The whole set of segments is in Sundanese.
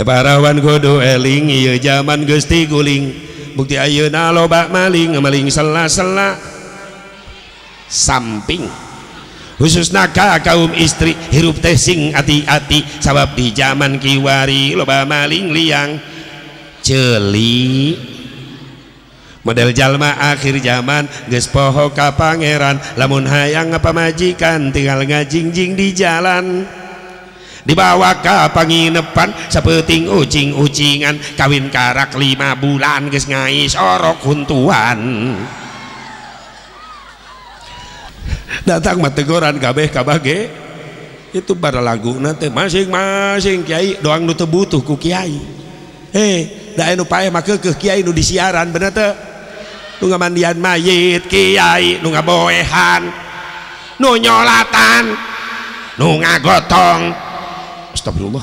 Parawan kudu eling ieu zaman geus tiguling bukti ayeuna loba maling maling sela-sela samping khususna ka kaum istri hirup teh sing ati-ati sabab di zaman kiwari loba maling liang ceuli model jalma akhir zaman geus poho ka pangeran lamun hayang pamajikan tinggal ngajingjing di jalan dibawa ka panginepan sapeuting ucing-ucingan kawin karak 5 bulan geus ngais orok huntuan datang mah teguran kabeh kabage itu bara laguna teh masing-masing kiai doang nu teu butuh ku kiai da anu paeh mah keukeuh kiai nu disiaran bener teu nu ngamandian mayit kiai nu ngaboehan nu nyolatan nu ngagotong. Astagfirullah.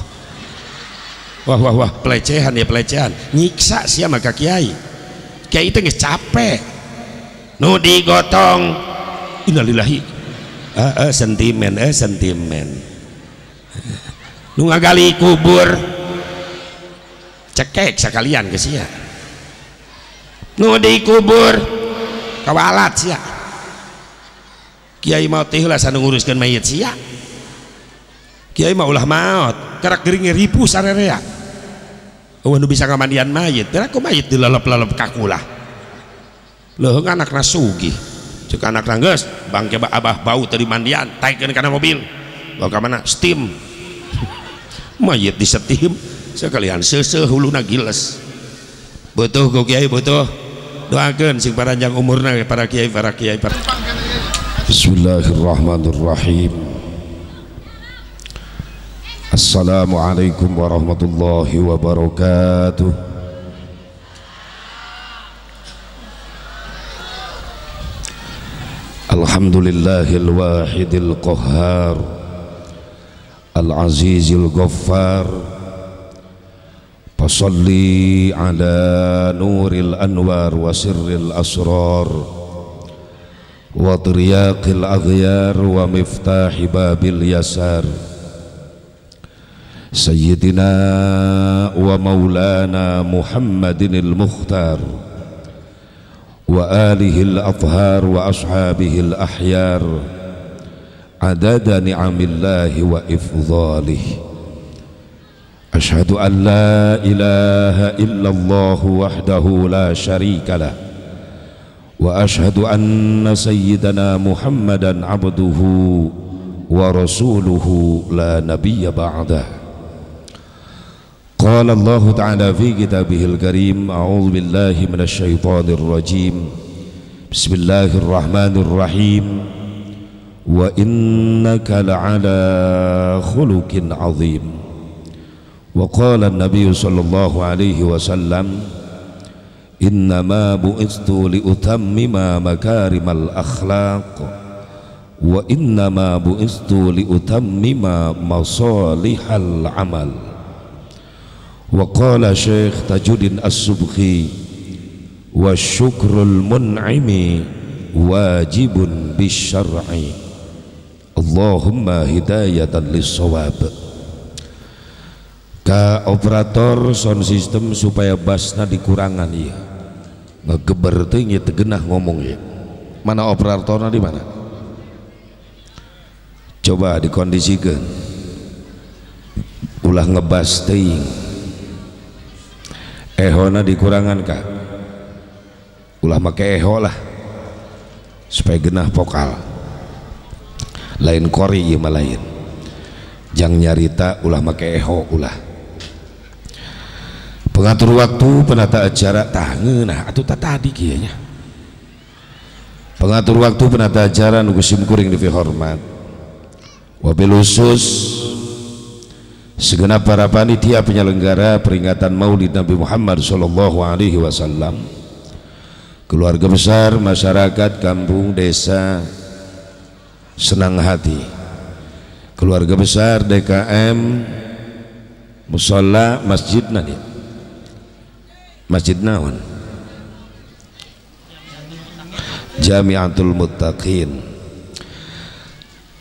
Wah wah wah, pelecehan ya pelecehan. Nyiksa sia maka kiai. Kiai teh geus capek. Nu digotong. Innalillahi. Sentimen, sentimen. Nu ngagali kubur. Cekek sekalian ke sia. Nu dikubur kawalat sia. Kiai mau teh lah sanu nguruskeun mayit sia. Kiai mah ulah maot, karak gering ripu sarerea. Eueuh nu bisa ngamandian mayit, teh ku mayit dilalep-lalep kakulah. Leuheung anakna sugih. Ceuk anakna geus, bangke abah bau teu dimandian, taikeun kana mobil. Bawa ka mana? Steam. Mayit disetim, sekalian seuseuh huluna giles. Butuh ku kiai butuh. Doakeun sing paranjang umurna para kiai para kiai. Bismillahirrahmanirrahim. Assalamualaikum warahmatullahi wabarakatuh. Alhamdulillahil wahidil qahhar al-azizil ghaffar. Fassalli ala nuril anwar wa sirril asrar wa tiryaqil aghyar wa miftahi babil yasar. Sayyidina wa maulana Muhammadinil Mukhtar wa alihil athhar wa ashabihil ahyar adada ni'amillahi wa ifdhalih. Ashhadu an la ilaha illallah wahdahu la syarika lah wa ashhadu anna sayyidana Muhammadan abduhu wa rasuluhu la nabiyya ba'dah. Qala Allah Ta'ala fi kitabihil karim, a'udzu billahi minasy syaithanir rajim. Bismillahirrahmanirrahim. Wa innaka la'ala khuluqin 'azim. Wa qala an-nabiy sallallahu alaihi wasallam, innama bu'istu liutammima makarimal akhlaq wa innama bu'istu liutammima masalihal amal. Wa qala Syekh Tajuddin As-Subhi, wa syukrul mun'imi wajibun bisyar'i. Allahumma hidayatan lis-shawab. Ka operator sound system supaya bassna dikurangan ieu. Ngegeber teh nya teu geunah ngomong ieu. Mana operatorna di mana? Coba dikondisikeun. Ulah ngebas teuing. Ehona dikurangan kak, ulah make eho lah supaya genah vokal. Lain kori ieu mah lain jang nyarita ulah make eho ulah. Pengatur waktu penata acara tah ngeunah atuh tadi kieu nya. Pengatur waktu penata acara nu sim kuring dipihormat, wabil khusus segenap para panitia penyelenggara peringatan Maulid Nabi Muhammad sallallahu alaihi wasallam, keluarga besar, masyarakat kampung desa Senang Hati, keluarga besar DKM musola masjid nadi, masjid naon, Jami'atul Muttaqin.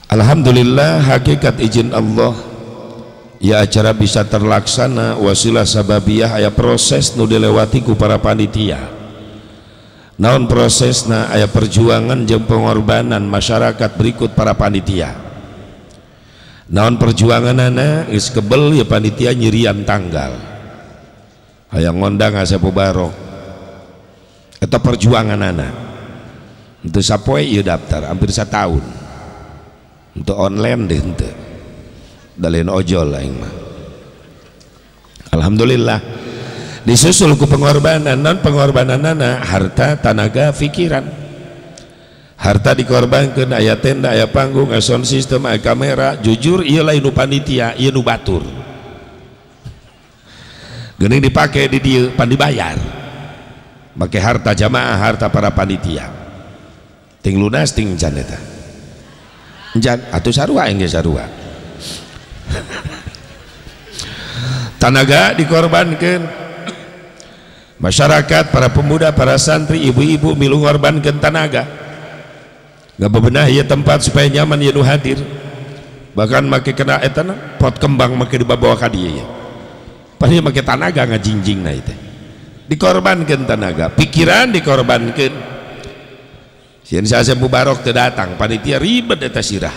Alhamdulillah, hakikat izin Allah Ya acara bisa terlaksana wasilah sababiyah aya proses nu dilewati ku para panitia. Naon prosesna aya perjuangan jeung pengorbanan masyarakat berikut para panitia. Naon perjuanganana geus kebel ya panitia nyirian tanggal. Hayang ngondang Asep Mubarok. Eta perjuanganana. Henteu sapoe ieu daftar hampir satahun. Henteu online deh henteu. Dalin ojol aing mah. Alhamdulillah disusul ku pengorbanan. Non pengorbananana harta, tanaga, pikiran. Harta dikorbankeun aya tenda, aya panggung, aya sound system, aya kamera. Jujur ieu lain nu panitia, ieu nu batur. Geuning dipake di dieu pan dibayar. Make harta jamaah, harta para panitia. Ting lunas ting can eta. Encan atuh sarua aing ge sarua. Tanaga dikorbankan, masyarakat, para pemuda, para santri, ibu-ibu milu ngorbankeun tanaga, nggak bebenah ya tempat supaya nyaman ya nu hadir. Bahkan make kena etana pot kembang make dibawa ka dieu ya, padahal make tanaga ngajingjing na itu. Dikorbankan tanaga, pikiran dikorbankan. Sieun Asep Mubarok teu datang, panitia ribet eta sirah.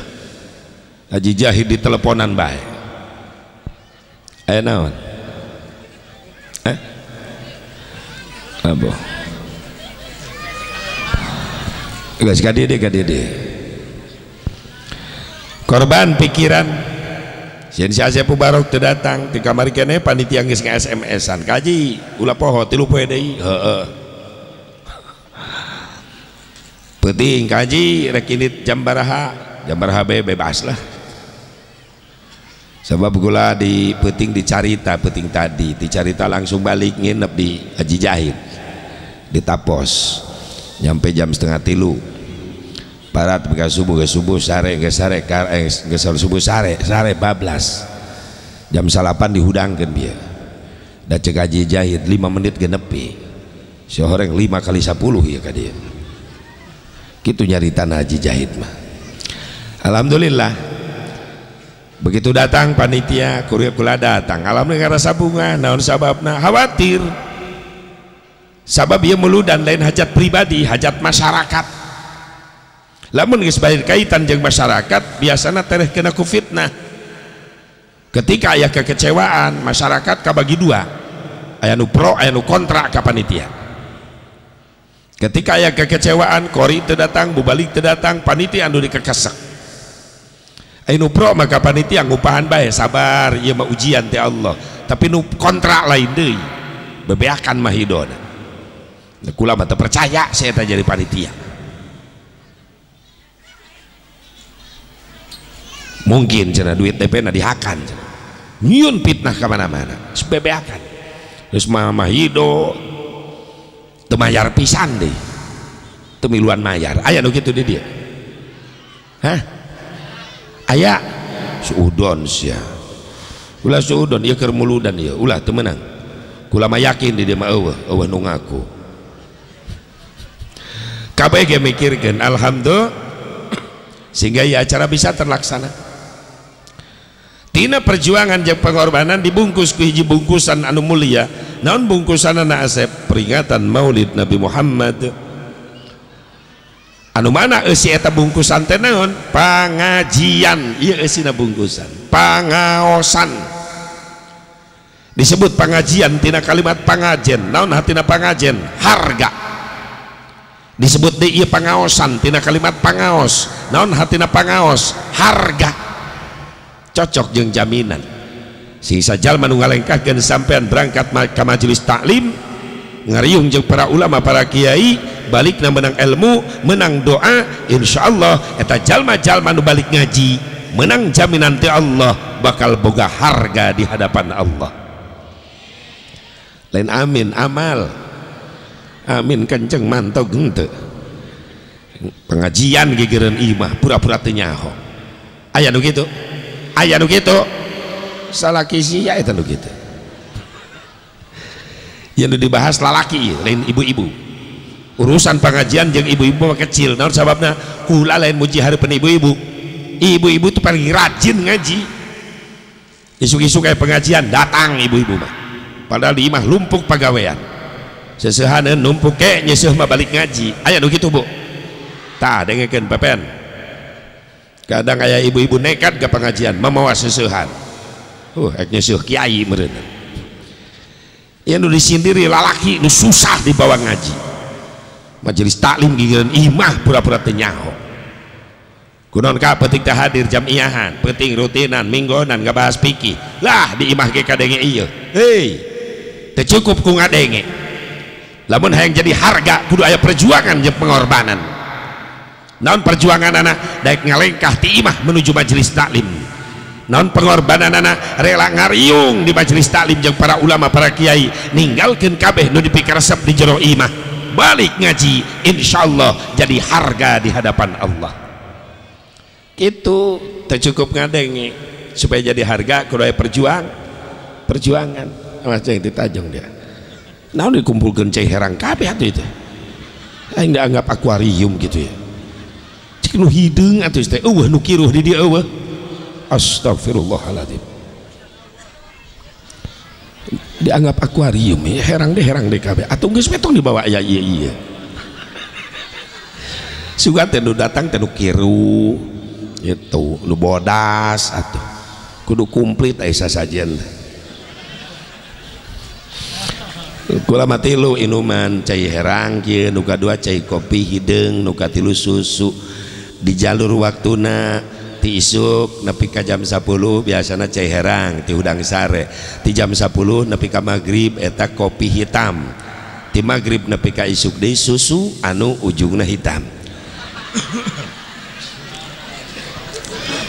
Haji Jahid di teleponan bae. Aya naon? Eh? Abo. Geus ka dieu ka dieu. Korban pikiran. Sieun si Asep Mubarok teu datang, ti kamari keneh panitia geus nge-SMS-an. Kaji, ulah poho 3 poe deui. Heeh. Peuting kaji rek indit jam baraha, jam baraha bae bebas lah. Sebab gula di peuting dicarita, peuting tadi dicarita langsung balik nginep di Haji Jahid di Tapos, nyampe jam 2:30 barat ke subuh, ke subuh sare, ke sare, ke subuh sare, sare bablas jam 9 dihudangkeun dia. Da cek Haji Jahid 5 menit genepi si horeng 5 kali 10 ya ka dieu. Kitu nyarita Haji Jahid mah. Alhamdulillah. Begitu datang panitia, kuria kula datang. Alhamdulillah ngarasa bunga, naon sababna? Khawatir. Sabab ieu muludan lain hajat pribadi, hajat masyarakat. Lamun geus bari kaitan jeung masyarakat, biasana tereh kena ku fitnah. Ketika aya kekecewaan, masyarakat kabagi dua. Aya nu pro, aya nu kontra ka panitia. Ketika aya kekecewaan, kori teu datang, bubalik teu datang, panitia anu dikekesek. Anu pro maka panitia ngupahan bae, sabar ieu mah ujian ti Allah. Tapi nu kontra lain deui, bebeakan mah hidona. Kula mah teu percaya saya teh jadi panitia. Mungkin cenah duit DP na dihakan cenah. Nyieun fitnah ka mana-mana, bebeakan. Geus mah hido teu mayar pisan deui. Teu miluan mayar. Aya nu kitu di dieu. Hah? Aya suudon sia. Ulah suudon ieu keur muludan ieu, ulah teu meunang. Kula mah yakin di dieu mah eueuh, eueuh nu ngaku. Kabeh ge mikirkeun alhamdulillah sehingga ya acara bisa terlaksana. Tina perjuangan jeung pengorbanan dibungkus ku hiji bungkusan anu mulia. Naon bungkusanana Asep? Peringatan Maulid Nabi Muhammad. Anu mana eusi eta bungkusan teh naon? Pangajian. Ieu eusina bungkusan, pangaosan. Disebut pangajian tina kalimat pangajen. Naon hatina pangajen? Harga. Disebut deui ieu pangaosan tina kalimat pangaos. Naon hatina pangaos? Harga. Cocok jeung jaminan. Sing sajalma nu ngalengkahkeun sampean berangkat ka majelis taklim, ngariung jeung para ulama, para kiai, balikna menang ilmu, menang doa, insyaallah eta jalma-jalma nu balik ngaji menang jaminan ti Allah bakal boga harga di hadapan Allah. Lain amin amal, amin kenceng mantog henteu. Pengajian gigireun imah pura-pura teu nyaho. Aya nu kitu, aya nu kitu, salaki sia eta nu kitu. Yang dibahas lalaki lain ibu-ibu. Urusan pengajian jeung ibu-ibu mah kecil. Naon sababna? Kula lain muji hareupeun ibu-ibu. Ibu-ibu itu paling rajin ngaji. Isuk-isuk kayak pengajian datang ibu-ibu mah. Padahal di imah lumpuk pagawean. Seseuhaneun numpuk ke nyeseuh mah balik ngaji. Aya nu kitu, Bu. Tah dengekeun pepen. Kadang aya ibu-ibu nekat ke pengajian mamawa seseuhan. Ek nyeseuh kiai meureun. Ieu nu disindiri lalaki nu susah dibawa ngaji. Majelis taklim gigireun imah pura-pura teu nyaho. Kunaon ka penting teh hadir jamiahan, penting rutinan minggonan ngabahas fikih. Lah di imah ge kadenge ieu. Hei, teu cukup ku ngadenge. Lamun hayang jadi harga kudu aya perjuangan jeung pengorbanan. Naon perjuangan anak daek ngalengkah ti imah menuju majelis taklim. Naon pengorbanan anak rela ngariung di majelis taklim jeung para ulama para kiai, ninggalkeun kabeh nu dipikaresep di jero imah. Balik ngaji, insyaallah jadi harga di hadapan Allah. Itu tercukup ngadenge supaya jadi harga kudu aya perjuangan. Mas ceng ditajong dia. Naon dikumpulkeun cai herang kabeh atuh itu. Aing dianggap akuarium gitu ya. Cik nu hideung atuh teh eueuh nu kiruh di dieu eueuh. Astagfirullahaladzim. Dianggap akuarium ya, herang deh kabeh. Atuh geus we tong dibawa aya ieu ieu. Sugan teh nu datang teh nu kiruh itu nu bodas atuh kudu komplit aya sasajen. Kula mah tilu inuman cai herang kieu, nu kadua cai kopi hideung, nu katilu susu. Di jalur waktuna ti isuk nepi ka jam 10 biasana cai herang ti hudang sare. Ti jam 10 nepi ka magrib eta kopi hitam. Ti magrib nepi ka isuk deui susu anu ujungna hitam.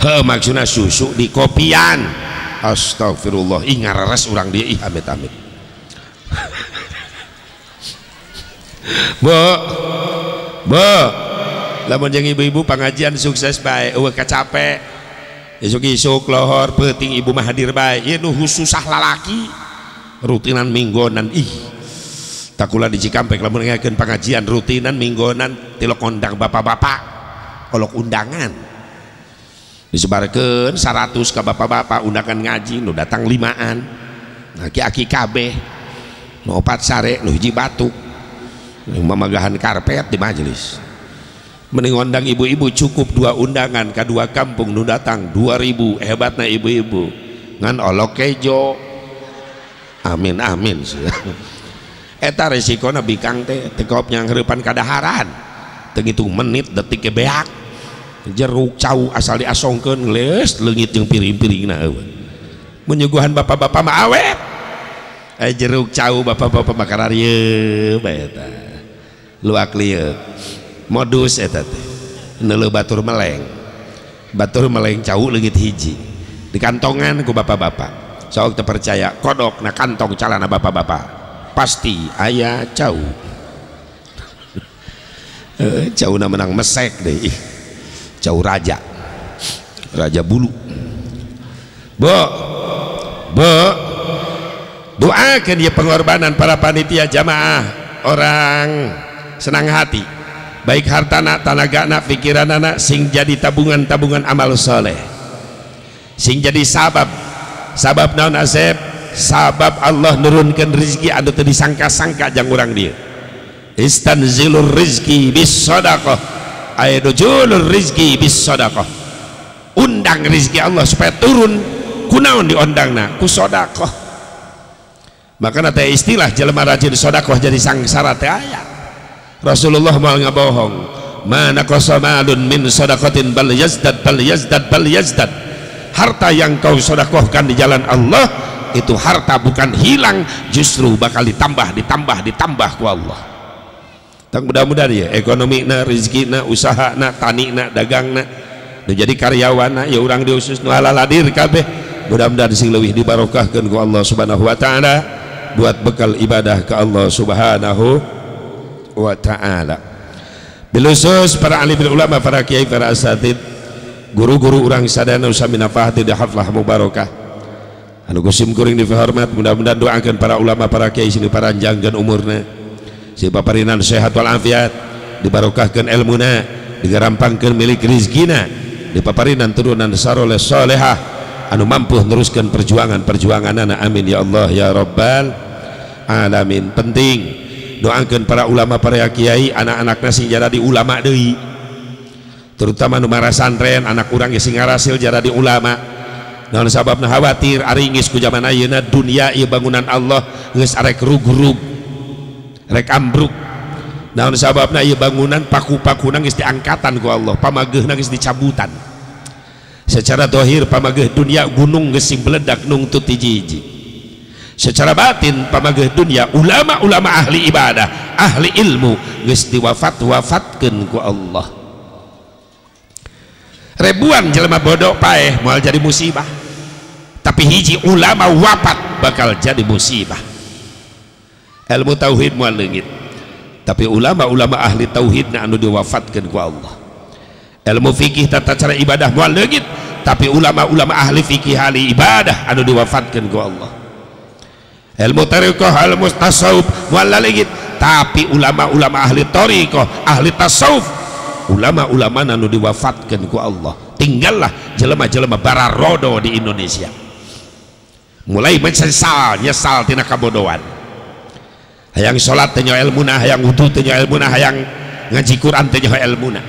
Heuh maksudna susu di kopian. Astagfirullah, ih ngareres urang dieu ih amit-amit. Bu, bu, lamun jeung ibu-ibu pengajian sukses bae, eueuh kacape. Isuk-isuk lohor peuting ibu mah hadir bae. Ieu nu susah lalaki rutinan minggonan ih. Takula di Cikampek lamun ngakeun pengajian rutinan minggonan tilok kondang bapak-bapak, kolok undangan. Disebarkeun 100 ka bapak-bapak undangan ngaji nu datang 5an. Aki-aki kabeh. Nu opat sare, nu hiji batuk. Memagahan karpet di majelis. Mending undang ibu-ibu cukup 2 undangan ke 2 kampung nu datang 2000. Hebatna ibu-ibu ngan olok kejo. Amin amin. Eta resikona bikang teh tekop nyanghreupan kadaharan. Teu ngitung menit detik ge beak. Jeruk cau asal diasongkeun geus leungit jeung piring-piringna eueuh. Menyuguhan bapak-bapak mah awet. Jeruk cau bapak-bapak mah kararieu bae eta. Luak lieu modus eta teh neuleuh batur meleng cau leungit hiji di kantongan ku bapak-bapak. Sok teu percaya kodok na kantong calana bapak-bapak pasti aya cau. Cauna menang mesek deh ih. Cau raja, raja bulu. Bu, bu, doakan ya pengorbanan para panitia jamaah orang senang hati, baik hartana, tanagana, pikiranana, sing jadi tabungan-tabungan amal soleh, sing jadi sabab, sabab naon asep, sabab Allah nurunkan rezeki anu teu disangka-sangka jang urang dieu. Istanzilur rizki bis sadaqah, ayadujulur rizki bis sadaqah. Undang rezeki Allah supaya turun, kunaon diundangna ku sedekah. Makana teh istilah jelema rajin sedekah jadi sangsara teh aya. Rasulullah moal ngabohong, ma naqasa malun min sadaqatin bal yazdad bal yazdad bal yazdad. Harta yang kau sedekahkan di jalan Allah itu harta bukan hilang, justru bakal ditambah ditambah ditambah ku Allah. Tang mudah-mudahan ya ekonomi na, rezeki na, usaha na, tani na, dagang na, nu jadi karyawan na, ya urang diusus nu halal hadir kabeh. Mudah-mudahan sing leuwih dibarokahkeun ku Allah Subhanahu wa taala buat bekal ibadah ke Allah Subhanahu wa taala. Bilusus para alim ulama, para kiai, para asatid, guru-guru urang sadayana sami nafahati di haflah mubarakah. Anu kusim kuring dihormat, mudah-mudahan doakeun para ulama, para kiai sini paranjangkeun umurna, si paparinan sehat wal afiat, dibarokahkeun ilmuna, digarampangkeun milik rizkina, dipaparinan turunan saroleh solehah, anu mampu neruskeun perjuangan-perjuanganana. Amin ya Allah ya Rabbal alamin. Penting doakeun para ulama, para kiai, anak-anakna sing jadi ulama deui, terutama nu marasantren, anak urang ge sing ngarasil jadi ulama. Naon sababna? Khawatir aringis ku zaman ayeuna dunia ieu bangunan Allah geus arek rug-rug, rek ambruk. Naon sababna? Ieu bangunan paku-pakuna geus diangkatan ku Allah, pamageuhna geus dicabutan. Secara dohir pamageuh dunia gunung geus sing beledak nungtut hiji-hiji. Secara batin pamageuh dunia ulama-ulama ahli ibadah, ahli ilmu geus diwafat-wafatkeun ku Allah. Ribuan jelema bodoh paeh moal jadi musibah, tapi hiji ulama wafat bakal jadi musibah. Ilmu tauhid moal leungit, tapi ulama-ulama ahli tauhidna anu diwafatkeun ku Allah. Ilmu fikih tata cara ibadah moal leungit, tapi ulama-ulama ahli fikih ahli ibadah anu diwafatkeun ku Allah. Ilmu tariqah, ilmu tasawuf moal leungit, tapi ulama-ulama ahli tariqah, ahli tasawuf, ulama-ulama anu diwafatkeun ku Allah. Tinggallah jelema-jelema bararodo di Indonesia mulai menyesal, nyesal tina kabodohan. Hayang salat teu nyaho ilmuna, hayang wudu teu nyaho ilmuna, hayang ngaji Quran teu nyaho ilmuna.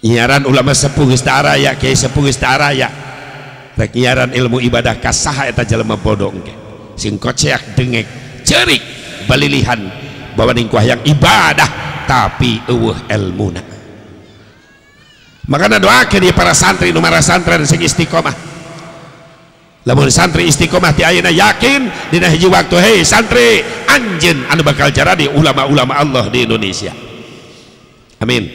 Nyiaran ulama sepuh geus teu araya, kiai sepuh geus teu araya, rek nyiaran ilmu ibadah ka saha eta jelema bodoh engke? Sing koceak dengek ceurik balilihan bawa ningku hayang ibadah tapi eueuh ilmuna. Makana doakeun ieu para santri nu marasantren sing istiqomah. Lamun santri istiqomah ti ayeuna yakin dina hiji waktu, hei santri, anjeun anu bakal jadi ulama-ulama Allah di Indonesia. Amin.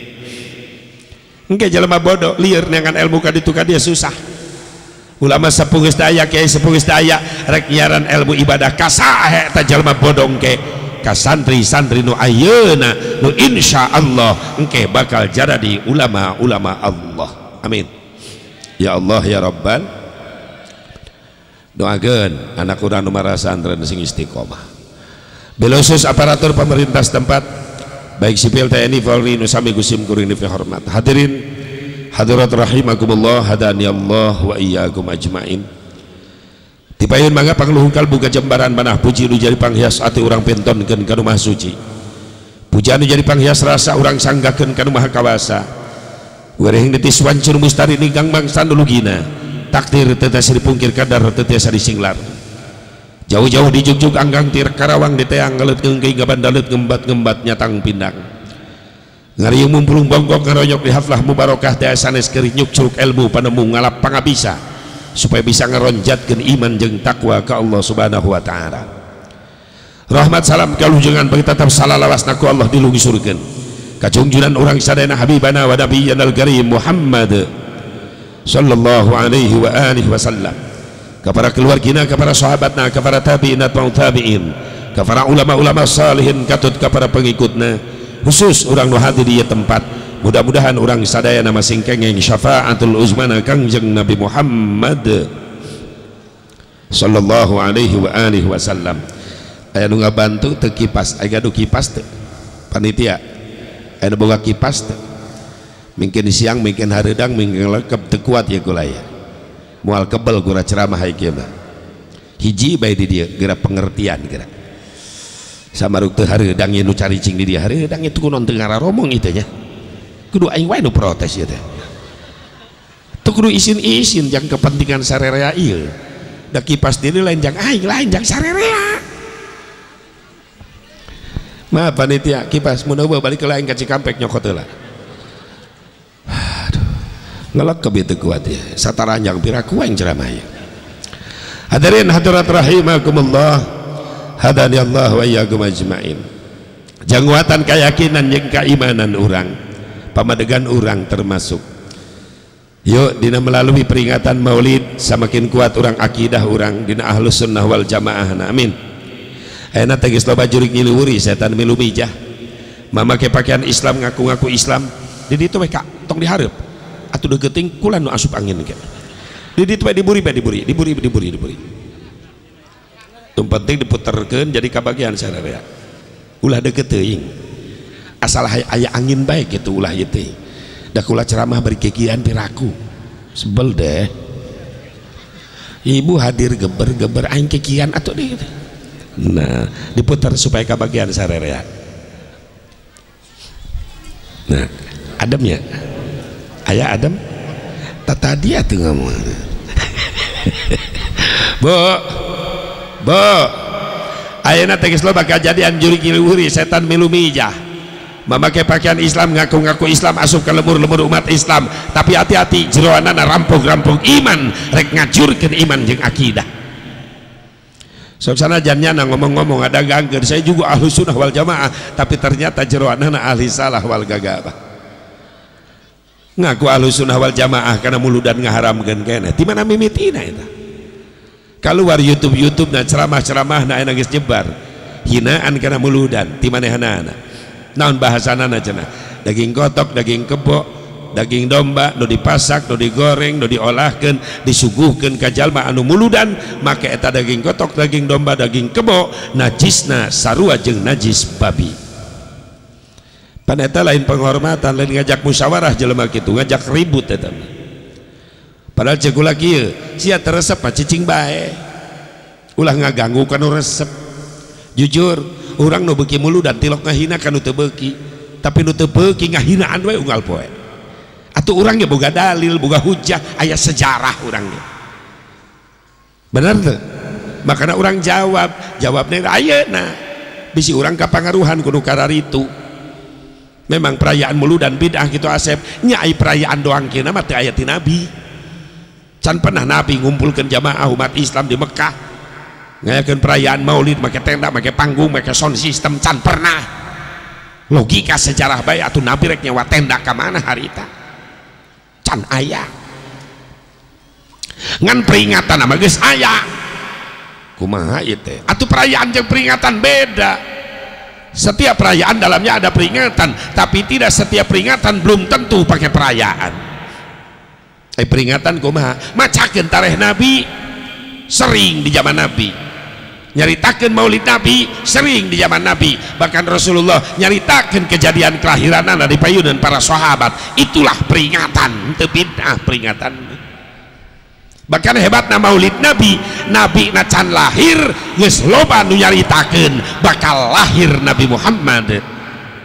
Engke jelema bodoh lieur neangan ilmu ka ditu ka dia susah. Ulama sepuh geus teu aya, kiai sepuh geus teu aya, rek nyiaran ilmu ibadah ka saha eta jelema bodoh engke? Ka santri-santri nu ayeuna nu insyaallah engke bakal jadi ulama-ulama Allah. Amin ya Allah ya Rabbal. Doakeun anak urang nu marasantren sing istiqomah. Belosus aparatur pemerintah setempat baik sipil, TNI, Polri nu sami gusim kuring dipihormat. Hadirin hadirat rahimakumullah, hadani Allah wa iyyakum ajmain. Tipayun mangga pangluhung kalbu kajembaran manah puji nu jadi panghias ati urang pentonkeun ka nu Maha Suci. Pujian nu jadi panghias rasa urang sanggakeun ka nu Maha Kawasa. Werehing detis wancur mustari ninggang mangsa nu lugina. Takdir teu tiasa dipungkir, kadar teu tiasa disinglar. Jauh-jauh dijugjug anggang tir Karawang diteang ngeleut ngeungkeui gabandalet ngembat-ngembat nyatang pindang. Ngariung mumpulung bongkok ngaronyok di haflah mubarokah teh sanes keur nyuk curug ilmu panemu ngalap pangabisa supaya bisa ngaronjatkeun iman jeung takwa ka Allah Subhanahu wa taala. Rahmat salam kalujengan bagi tetap salalawasna ku Allah dilungsurkeun. Kajungjunan urang sadayana habibana wa nabiyyana al-karim Muhammad sallallahu alaihi wa alihi wasallam, kepada keluargina, kepada sahabatna, kepada tabi'in atau tabi'in, kepada ulama-ulama salihin katut kepada pengikutna, khusus urang nu hadir di tempat. Mudah-mudahan urang sadayana masing kengeng syafaatul uzmana Kangjeng Nabi Muhammad sallallahu alaihi wa alihi wasallam. Aya nu ngabantu teu kipas, aya gaduh kipas teu? Panitia aya nu boga kipas teu? Mungkin siang, mungkin hareudang, mungkin lekep teu kuat ya kulaya. Moal kebel gura ceramah ieu mah. Hiji bae di dieu geura pengertian geura. Samaruk teu hareudang ieu nu caricing di dieu, hareudang itu kunaon teu ngararomong ieu nya. Kudu aing wae nu protes ieu teh. Teu kudu isin-isin jang kepentingan sarerea ieu. Da kipas diri lain jang aing, lain jang sarerea. Maaf panitia, kipas mun eueuh balik ke lain ka Cikampek nyokot heula. Aduh. Ngelekep ieu teu kuat ya. Sataranjang piraku aing ceramah ieu. Hadirin hadirat rahimakumullah, hadani Allah wa iyyakum ajmain. Janguatan keyakinan jeung keimanan urang, pamadegan urang termasuk. Yuk dina melalui peringatan Maulid semakin kuat urang akidah urang dina Ahlus Sunnah wal Jamaah. Amin. Ayeuna teh geus loba jurig nyiliwuri setan milu mijah. Mamake pakaian Islam ngaku-ngaku Islam. Di ditu we ka tong dihareup. Atuh deuketing kula nu asup angin ke. Di ditu we diburi bae diburi, diburi diburi diburi. Nu penting diputerkeun jadi kabagian sararea. Ulah deukeut teuing. Asal aya angin bae kitu ulah ieu teh. Da kula ceramah bari kikian piraku. Sebel deh. Ibu hadir geber-geber aing kikian atuh deh gitu. Nah, diputar supaya kabagian sarerea. Nah, ademnya. Aya adem? Tata dia tuh ngomong. Bu. Bu. Ayeuna teh geus loba kajadian jurig ngiluri setan milu mijah. Memakai pakaian Islam, ngaku-ngaku Islam, asup ke lemur-lemur umat Islam, tapi hati-hati jeroanana rampung-rampung iman, rek ngajurkeun iman jeung akidah. Sok sanajan nyana ngomong-ngomong ada ganggeun, saya juga ahlu sunnah wal jamaah, tapi ternyata jeroanana ahli salah wal gagabah. Ngaku ahlu sunnah wal jamaah karena muludan ngaharamkeun keneh. Di mana mimitina eta? Kaluar YouTube-YouTube na ceramah-ceramah na aya geus nyebar hinaan kana muludan ti manehanana. Naon bahasanana cenah, daging kotok, daging kebo, daging domba nu dipasak, nu digoreng, nu diolahkeun, disuguhkeun ka jalma anu muludan, make eta daging kotok, daging domba, daging kebo najisna sarua jeung najis babi. Pan eta lain penghormatan, lain ngajak musyawarah jelema kitu, ngajak ribut eta mah. Padahal ceuk kula kieu, sia teu resep mah cicing bae, ulah ngaganggu ka nu resep. Jujur urang nu beuki muludan tilok ngahina ka nu teu beuki, tapi nu teu beuki ngahinaan we unggal poe. Atuh urang ge boga dalil, boga hujah, aya sejarah urang ge. Bener teu? Makana urang jawab, jawabna ayeuna bisi urang kapangaruhan kudu kararitu. Memang perayaan muludan bid'ah kitu Asep, nya ai perayaan doang kieu mah teu aya ti Nabi. Can pernah Nabi ngumpulkeun jamaah umat Islam di Mekah ngayakeun perayaan maulid make tenda, make panggung, make sound system, can pernah. Logika sejarah bae atuh Nabi rek nyewa tenda ka mana harita? Can aya. Ngan peringatan mah geus aya. Kumaha ieu teh? Atuh perayaan jeung peringatan beda. Setiap perayaan dalamnya ada peringatan, tapi tidak setiap peringatan belum tentu pakai perayaan. Peringatan kumaha? Macakeun tareh Nabi sering di zaman Nabi. Nyaritakeun maulid Nabi sering di zaman Nabi, bahkan Rasulullah nyaritakeun kejadian kelahiranana di payunan para sahabat. Itulah peringatan, teu bid'ah peringatan. Bahkan hebatna maulid Nabi, Nabi na can lahir geus loba nu nyaritakeun bakal lahir Nabi Muhammad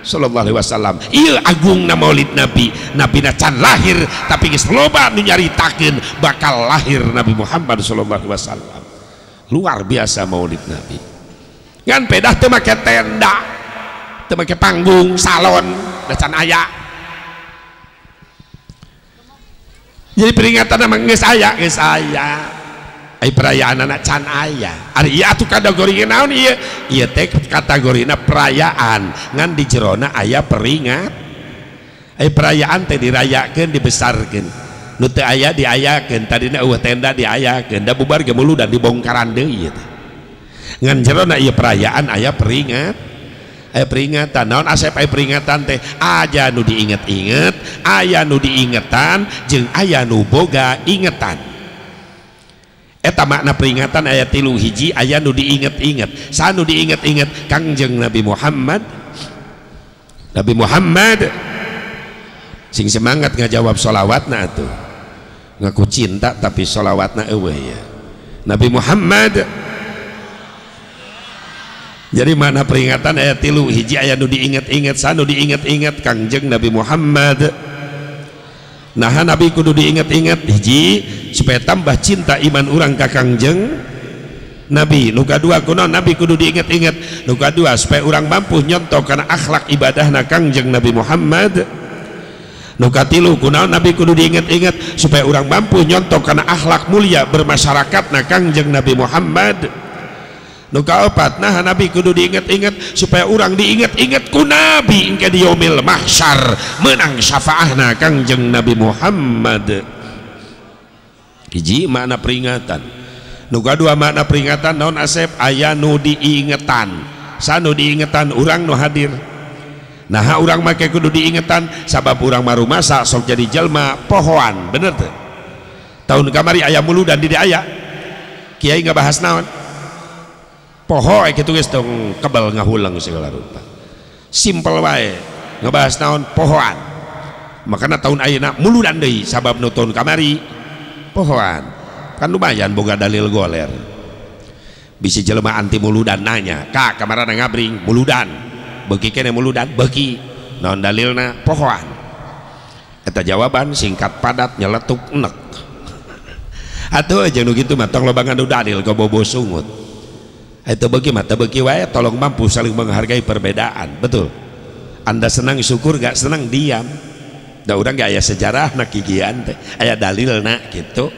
sallallahu alaihi wasallam. Ieu agungna maulid Nabi, Nabi na can lahir tapi geus loba nu nyaritakeun bakal lahir Nabi Muhammad sallallahu alaihi wasallam. Luar biasa maulid Nabi. Ngan pedah teu make tenda, teu make panggung, salon, da can aya. Jadi peringatan mah geus aya, geus aya. Ai perayaanana can aya. Ari ieu atuh kategori naon ieu? Ieu teh kategorina perayaan, ngan di jerona aya peringat. Ai perayaan teh dirayakeun, dibesarkeun. Nu teu aya diayakeun, tadina eueuh tenda diayakeun, da bubar ge muludan dibongkaran deui ieu teh. Ngan jerona ieu perayaan aya peringat. Aya peringatan. Naon Asep aya peringatan teh? Aya nu diinget-inget, aya nu diingetan, jeung aya nu boga ingetan. Eta makna peringatan aya 3 hiji, aya nu diinget-inget. Sa nu diinget-inget Kangjeng Nabi Muhammad. Nabi Muhammad sing semangat ngajawab sholawatna atuh. Ngaku cinta tapi sholawatna eueuh ya. Nabi Muhammad. Jadi mana peringatan ayat 3 hiji aya nu diinget-inget, sa nu diinget-inget Kangjeng Nabi Muhammad. Nah Nabi kudu diinget-inget hiji supaya tambah cinta iman urang ka Kangjeng Nabi. Nu kadua kunaon Nabi kudu diinget-inget? Nu kadua supaya urang mampu nyontoh kana akhlak ibadahna Kangjeng Nabi Muhammad. Nu katilu kunaon Nabi kudu diinget-inget? Supaya urang mampu nyontoh kana akhlak mulia bermasyarakatna Kangjeng Nabi Muhammad. Nu kaopat nah Nabi kudu diinget-inget supaya urang diinget-inget ku Nabi engke di yaumil mahsyar menang syafaahna Kangjeng Nabi Muhammad. Hiji makna peringatan. Nu kadua makna peringatan naon Asep? Aya nu diingetan. Sa nu diingetan urang nu hadir. Nah urang make kudu diingetan sabab urang marumasa sok jadi jelma pohoan, bener teu? Tahun kamari aya muludan di aya. Kiai ngabahas naon? Poho kitu geus tong kebal ngahuleng segala rupa. Simpel wae ngebahas naon pohoan. Makana tahun ayeuna muludan deui sabab nu tahun kamari pohoan. Kan lumayan boga dalil goler. Bisi jelema anti muludan nanya, "Ka kamarana ngabring muludan." Beuki kene muludan, beuki. Naon dalilna? Pohoan. Eta jawaban singkat padat nyeletuk enek. Atuh jeung nu kitu mah tong loba ngadu dalil ka bobo sungut. Eta beuki mah teu beuki wae, tolong mampu saling menghargai perbedaan, betul. Anda senang syukur, gak senang diam. Da urang ge aya sejarahna kikian teh, aya dalilna kitu.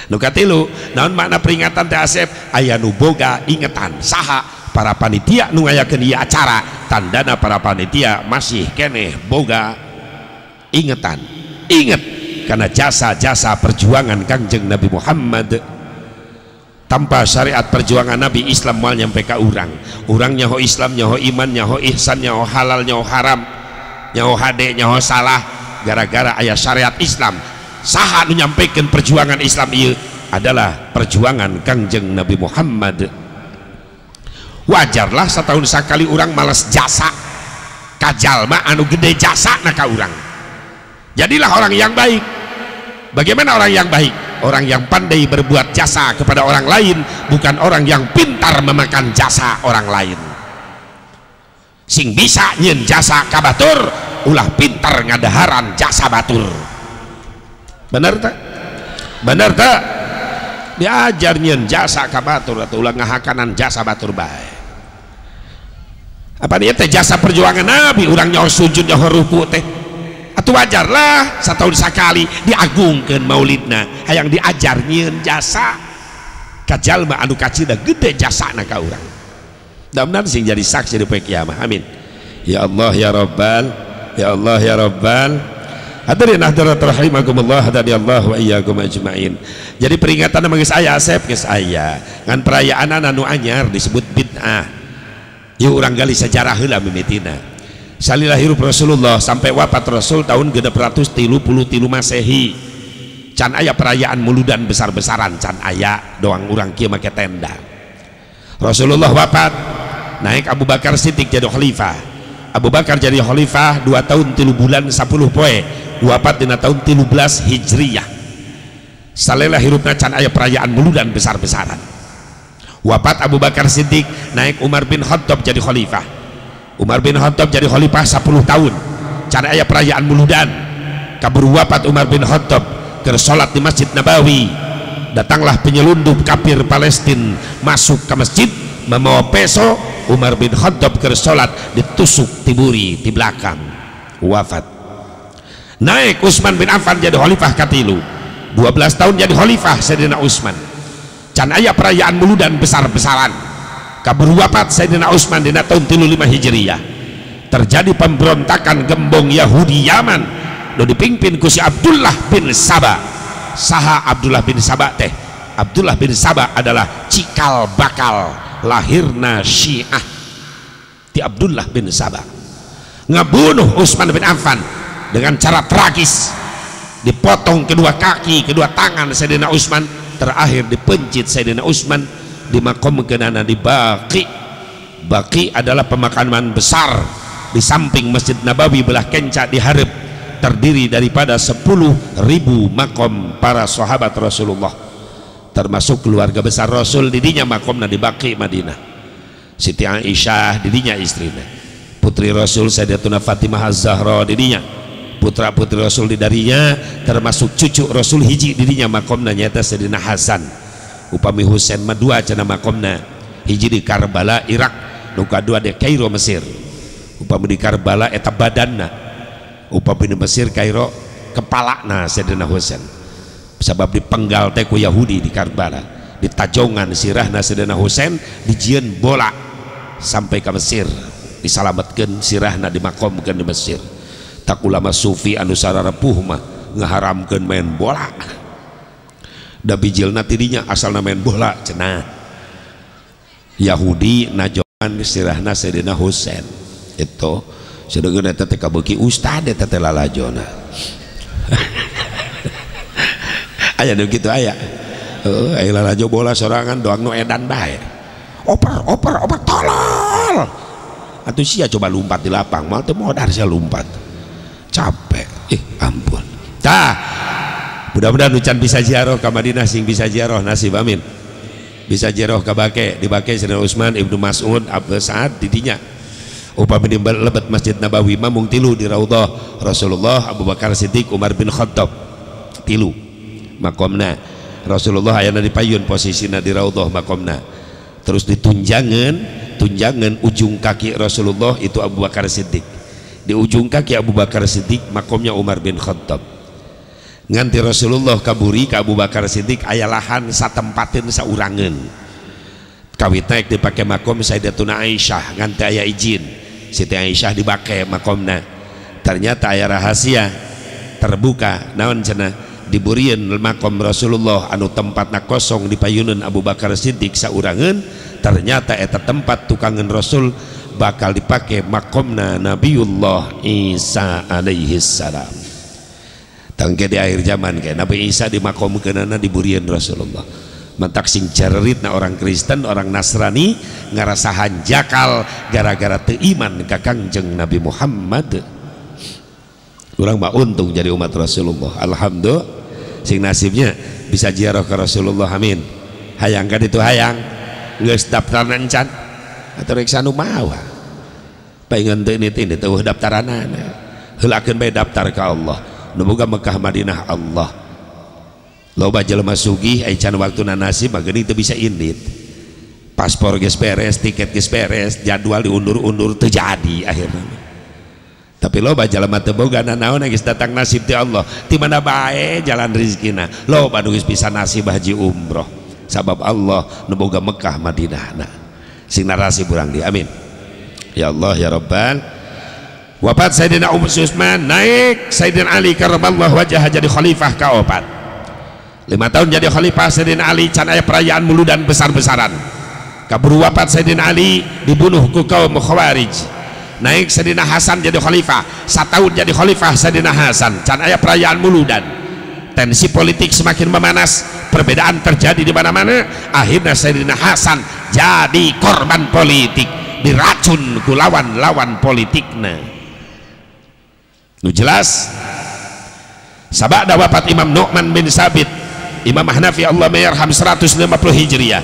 Nu katilu, naon makna peringatan teh Asep? Aya nu boga ingetan. Saha? Para panitia nu ngayakeun ieu acara, tandana para panitia masih keneh boga ingetan. Inget karena jasa-jasa perjuangan Kangjeng Nabi Muhammad. Tanpa syariat perjuangan Nabi, Islam moal nyampe ka urang. Urang nyaho Islam, nyaho iman, nyaho ihsan, nyaho halal, nyaho haram, nyaho hade, nyaho salah, gara-gara aya syariat Islam. Saha nu nyampekeun perjuangan Islam ieu adalah perjuangan Kangjeng Nabi Muhammad. Wajarlah setahun sekali urang malas jasa ka jalma anu gede jasa na ka urang. Jadilah orang yang baik. Bagaimana orang yang baik? Orang yang pandai berbuat jasa kepada orang lain, bukan orang yang pintar memakan jasa orang lain. Sing bisa nyeun jasa ka batur, ulah pintar ngadaharan jasa batur. Bener tak? Bener tak? Diajar nyeun jasa ka batur atau ulah ngahakanan jasa batur bae. Apa dia teh jasa perjuangan Nabi, urang nyaho sujud nyaho ruku teh. Atuh wajarlah setahun sekali diagungkeun maulidna, hayang diajar nyieun jasa ka jalma anu kacida gede jasana ka urang. Mudah-mudahan sing jadi saksi di poe kiamah. Amin. Ya Allah ya Rabbal, ya Allah ya Rabbal. Hadirin hadirat rahimakumullah, hadani Allah wa iyyakum ajmain. Jadi peringatan geus aya Asep, geus aya. Ngan perayaan anu anyar disebut bid'ah. Yuk urang gali sejarah heula mimitina. Salila hirup Rasulullah sampai wafat Rasul tahun 633 Masehi. Can aya perayaan muludan besar-besaran, can aya doang urang kieu make tenda. Rasulullah wafat, naik Abu Bakar Siddiq jadi khalifah. Abu Bakar jadi khalifah 2 tahun 3 bulan 10 poe, wafat dina tahun 13 Hijriyah. Salila hirupna can aya perayaan muludan besar-besaran. Wafat Abu Bakar Siddiq, naik Umar bin Khattab jadi khalifah. Umar bin Khattab jadi khalifah 10 tahun. Can aya perayaan muludan. Kabur wafat Umar bin Khattab, keur salat di Masjid Nabawi. Datanglah penyelundup kafir Palestina masuk ke masjid membawa peso. Umar bin Khattab keur salat ditusuk tiburi di belakang, wafat. Naik Utsman bin Affan jadi khalifah katilu. 12 tahun jadi khalifah Sayyidina Utsman. Can aya perayaan muludan besar-besaran. Kabur wafat Sayyidina Utsman dina tahun 35 Hijriah. Terjadi pemberontakan gembong Yahudi Yaman nu dipimpin ku si Abdullah bin Saba. Saha Abdullah bin Saba teh? Abdullah bin Saba adalah cikal bakal lahirna Syiah. Ti Abdullah bin Saba ngebunuh Utsman bin Affan dengan cara tragis. Dipotong kedua kaki, kedua tangan Sayyidina Utsman, terakhir dipencit Sayyidina Utsman dimakamkeunana di Baqi. Baqi adalah pemakaman besar di samping Masjid Nabawi belah kenca di hareup, terdiri daripada 10.000 makom para sahabat Rasulullah, termasuk keluarga besar Rasul. Didinya makomna di Baqi Madinah. Siti Aisyah didinya istrina, putri Rasul Sayyidatuna Fatimah Az-Zahra didinya, putra putri Rasul di darinya, termasuk cucu Rasul hiji didinya makomna nyata Sayyidina Hasan. Upami Husain mah dua cenah makomna, hiji di Karbala Irak, nu kadua di Kairo Mesir. Upami di Karbala eta badanna, upami di Mesir Kairo kepalana Sayyidina Husain. Sebab dipenggal teh ku Yahudi di Karbala, ditajongan sirahna Sayyidina Husain, dijieun bola sampai ke Mesir, disalametkeun sirahna dimakomkeun di Mesir. Tak ulama sufi anu sararepuh mah ngaharamkeun main bola. Da bijilna tidinya asalna main bola cenah. Yahudi najongan sirahna Sayyidina Husain. Itu sedegeun eta teh kabeuki ustad eta teh lalajona. Aya nu kitu aya. Heuh, aya lalajo bola sorangan doang nu edan bae. Oper oper oper tolol. Atuh sia coba lompat di lapang, moal teu modar sia lompat. Capek. Ih, ampun. Tah, Mudah-mudahan nu can bisa ziarah ka Madinah sing bisa ziarah nasib, amin. Bisa ziarah ka Baqi, di Baqi Sayyidina Utsman, Ibnu Mas'ud, Abdul Sa'ad di dinya. Upami di lebet Masjid Nabawi mah mung tilu di raudhah Rasulullah, Abu Bakar Siddiq, Umar bin Khattab. Tilu makomna. Rasulullah ayana di payun posisina di raudhah makomna. Terus ditunjangan, tunjangan ujung kaki Rasulullah itu Abu Bakar Siddiq. Di ujung kaki Abu Bakar Siddiq makomnya Umar bin Khattab. Nganti Rasulullah kaburi ka Abu Bakar Siddiq aya lahan satempatin saurangeun. Kawit naik dipake makom Sayyidatuna Aisyah nganti aya izin. Siti Aisyah dibake makomna. Ternyata aya rahasia terbuka naon cenah diburian makom Rasulullah anu tempatna kosong di payunan Abu Bakar Siddiq saurangeun, ternyata eta tempat tukangan Rasul bakal dipake makomna Nabiullah Isa alaihi salam. Tangke di akhir zaman kayak Nabi Isa di makomkeunana diburian Rasulullah. Mantak sing jareritna orang Kristen, orang Nasrani ngarasa hanjakal gara-gara teu iman ka Kangjeng Nabi Muhammad. Urang mah untung jadi umat Rasulullah. Alhamdulillah sing nasibnya bisa ziarah ke Rasulullah, amin. Hayang kan itu hayang geus daftarna encan atau rek sanu mawa pengen teu ini teu daftaranana heulakeun bae daftar ka Allah nu boga Mekah Madinah Allah. Loba jelema sugih ai can waktuna nasib mah geuning teu bisa indit, paspor geus beres, tiket geus beres, jadwal diundur-undur teu jadi akhirna. Tapi loba jelema teu boga nanaon geus datang nasib ti Allah, ti mana bae jalan rezekina. Loba nu geus bisa nasib haji umroh sabab Allah nu boga Mekah Madinahna. Sing narasi urang di, amin. Ya Allah ya Rabbal. Wafat Sayyidina Utsman, naik Sayyidina Ali karramallahu wajhah jadi khalifah kaopat. 5 tahun jadi khalifah Sayyidina Ali can aya perayaan muludan besar-besaran. Kaburu wafat Sayyidina Ali dibunuh ku kaum Khawarij. Naik Sayyidina Hasan jadi khalifah, setahun jadi khalifah Sayyidina Hasan can aya perayaan muludan. Tensi politik semakin memanas, perbedaan terjadi di mana-mana. Akhirnya Sayyidina Hasan jadi korban politik, diracun ku lawan-lawan politikna. Nu jelas sabada wafat Imam Nu'man bin Sabit, Imam Hanafi Allah mayarham 150 Hijriah.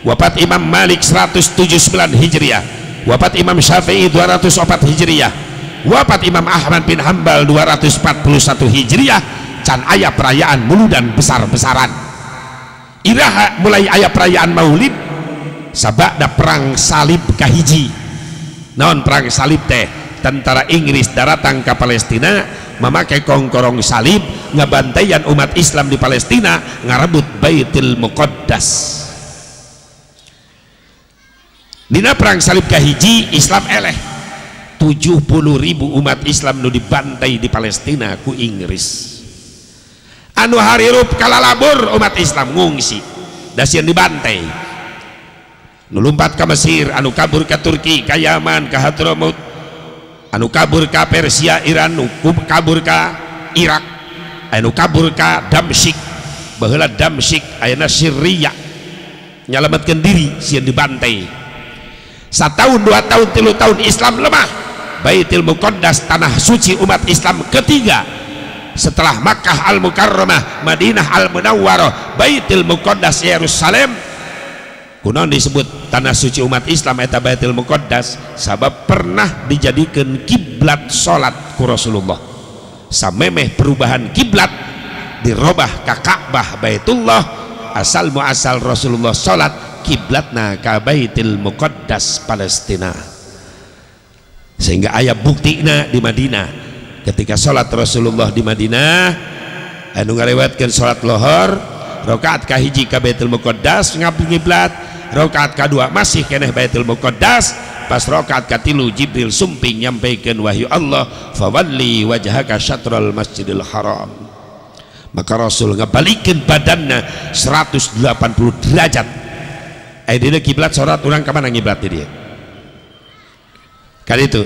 Wafat Imam Malik 179 Hijriah. Wafat Imam Syafi'i 204 Hijriah. Wafat Imam Ahmad bin Hanbal 241 Hijriah. Can aya perayaan muludan besar-besaran. Iraha mulai aya perayaan maulid sabada perang salib kahiji. Naon perang salib teh? Tentara Inggris daratang ke Palestina memakai kongkorong salib ngabantaian umat Islam di Palestina ngarebut Baitul Muqaddas. Dina perang salib kahiji Islam eleh 70.000 umat Islam nu dibantai di Palestina ku Inggris. Anu harirup kalalabur umat Islam ngungsi dasieun dibantai. Nu lumpat ka Mesir, anu kabur ka Turki, ka Yaman, ka Hadramut, anu kabur ka Persia, Iran, nu kabur ka Irak, anu kabur ka Damsyik. Baheula Damsyik ayeuna Syria, nyalametkeun diri sieun dibantai. Satahun, 2 tahun, 3 tahun Islam lemah. Baitul Muqaddas tanah suci umat Islam ketiga setelah Makkah Al-Mukarramah, Madinah Al-Munawwarah, Baitul Muqaddas Yerusalem. Kunaon disebut tanah suci umat Islam eta Baitul Muqaddas? Sabab pernah dijadikan kiblat salat ku Rasulullah. Samemeh perubahan kiblat dirobah ka Ka'bah Baitullah, asal muasal Rasulullah salat kiblatna ka Baitul Muqaddas Palestina. Sehingga aya buktina di Madinah. Ketika salat Rasulullah di Madinah anu ngarewatkeun salat lohor, rakaat kahiji ka Baitul Muqaddas ngabngiblat, rakaat kadua masih keneh Baitul Muqaddas, pas rakaat katilu Jibril sumping nyampaikan wahyu Allah, fawalli wajhaka syatral Masjidil Haram. Maka Rasul ngabalikeun badanna 180 derajat. Dina kiblat salat urang ka mana ngiblat dia? Ka ditu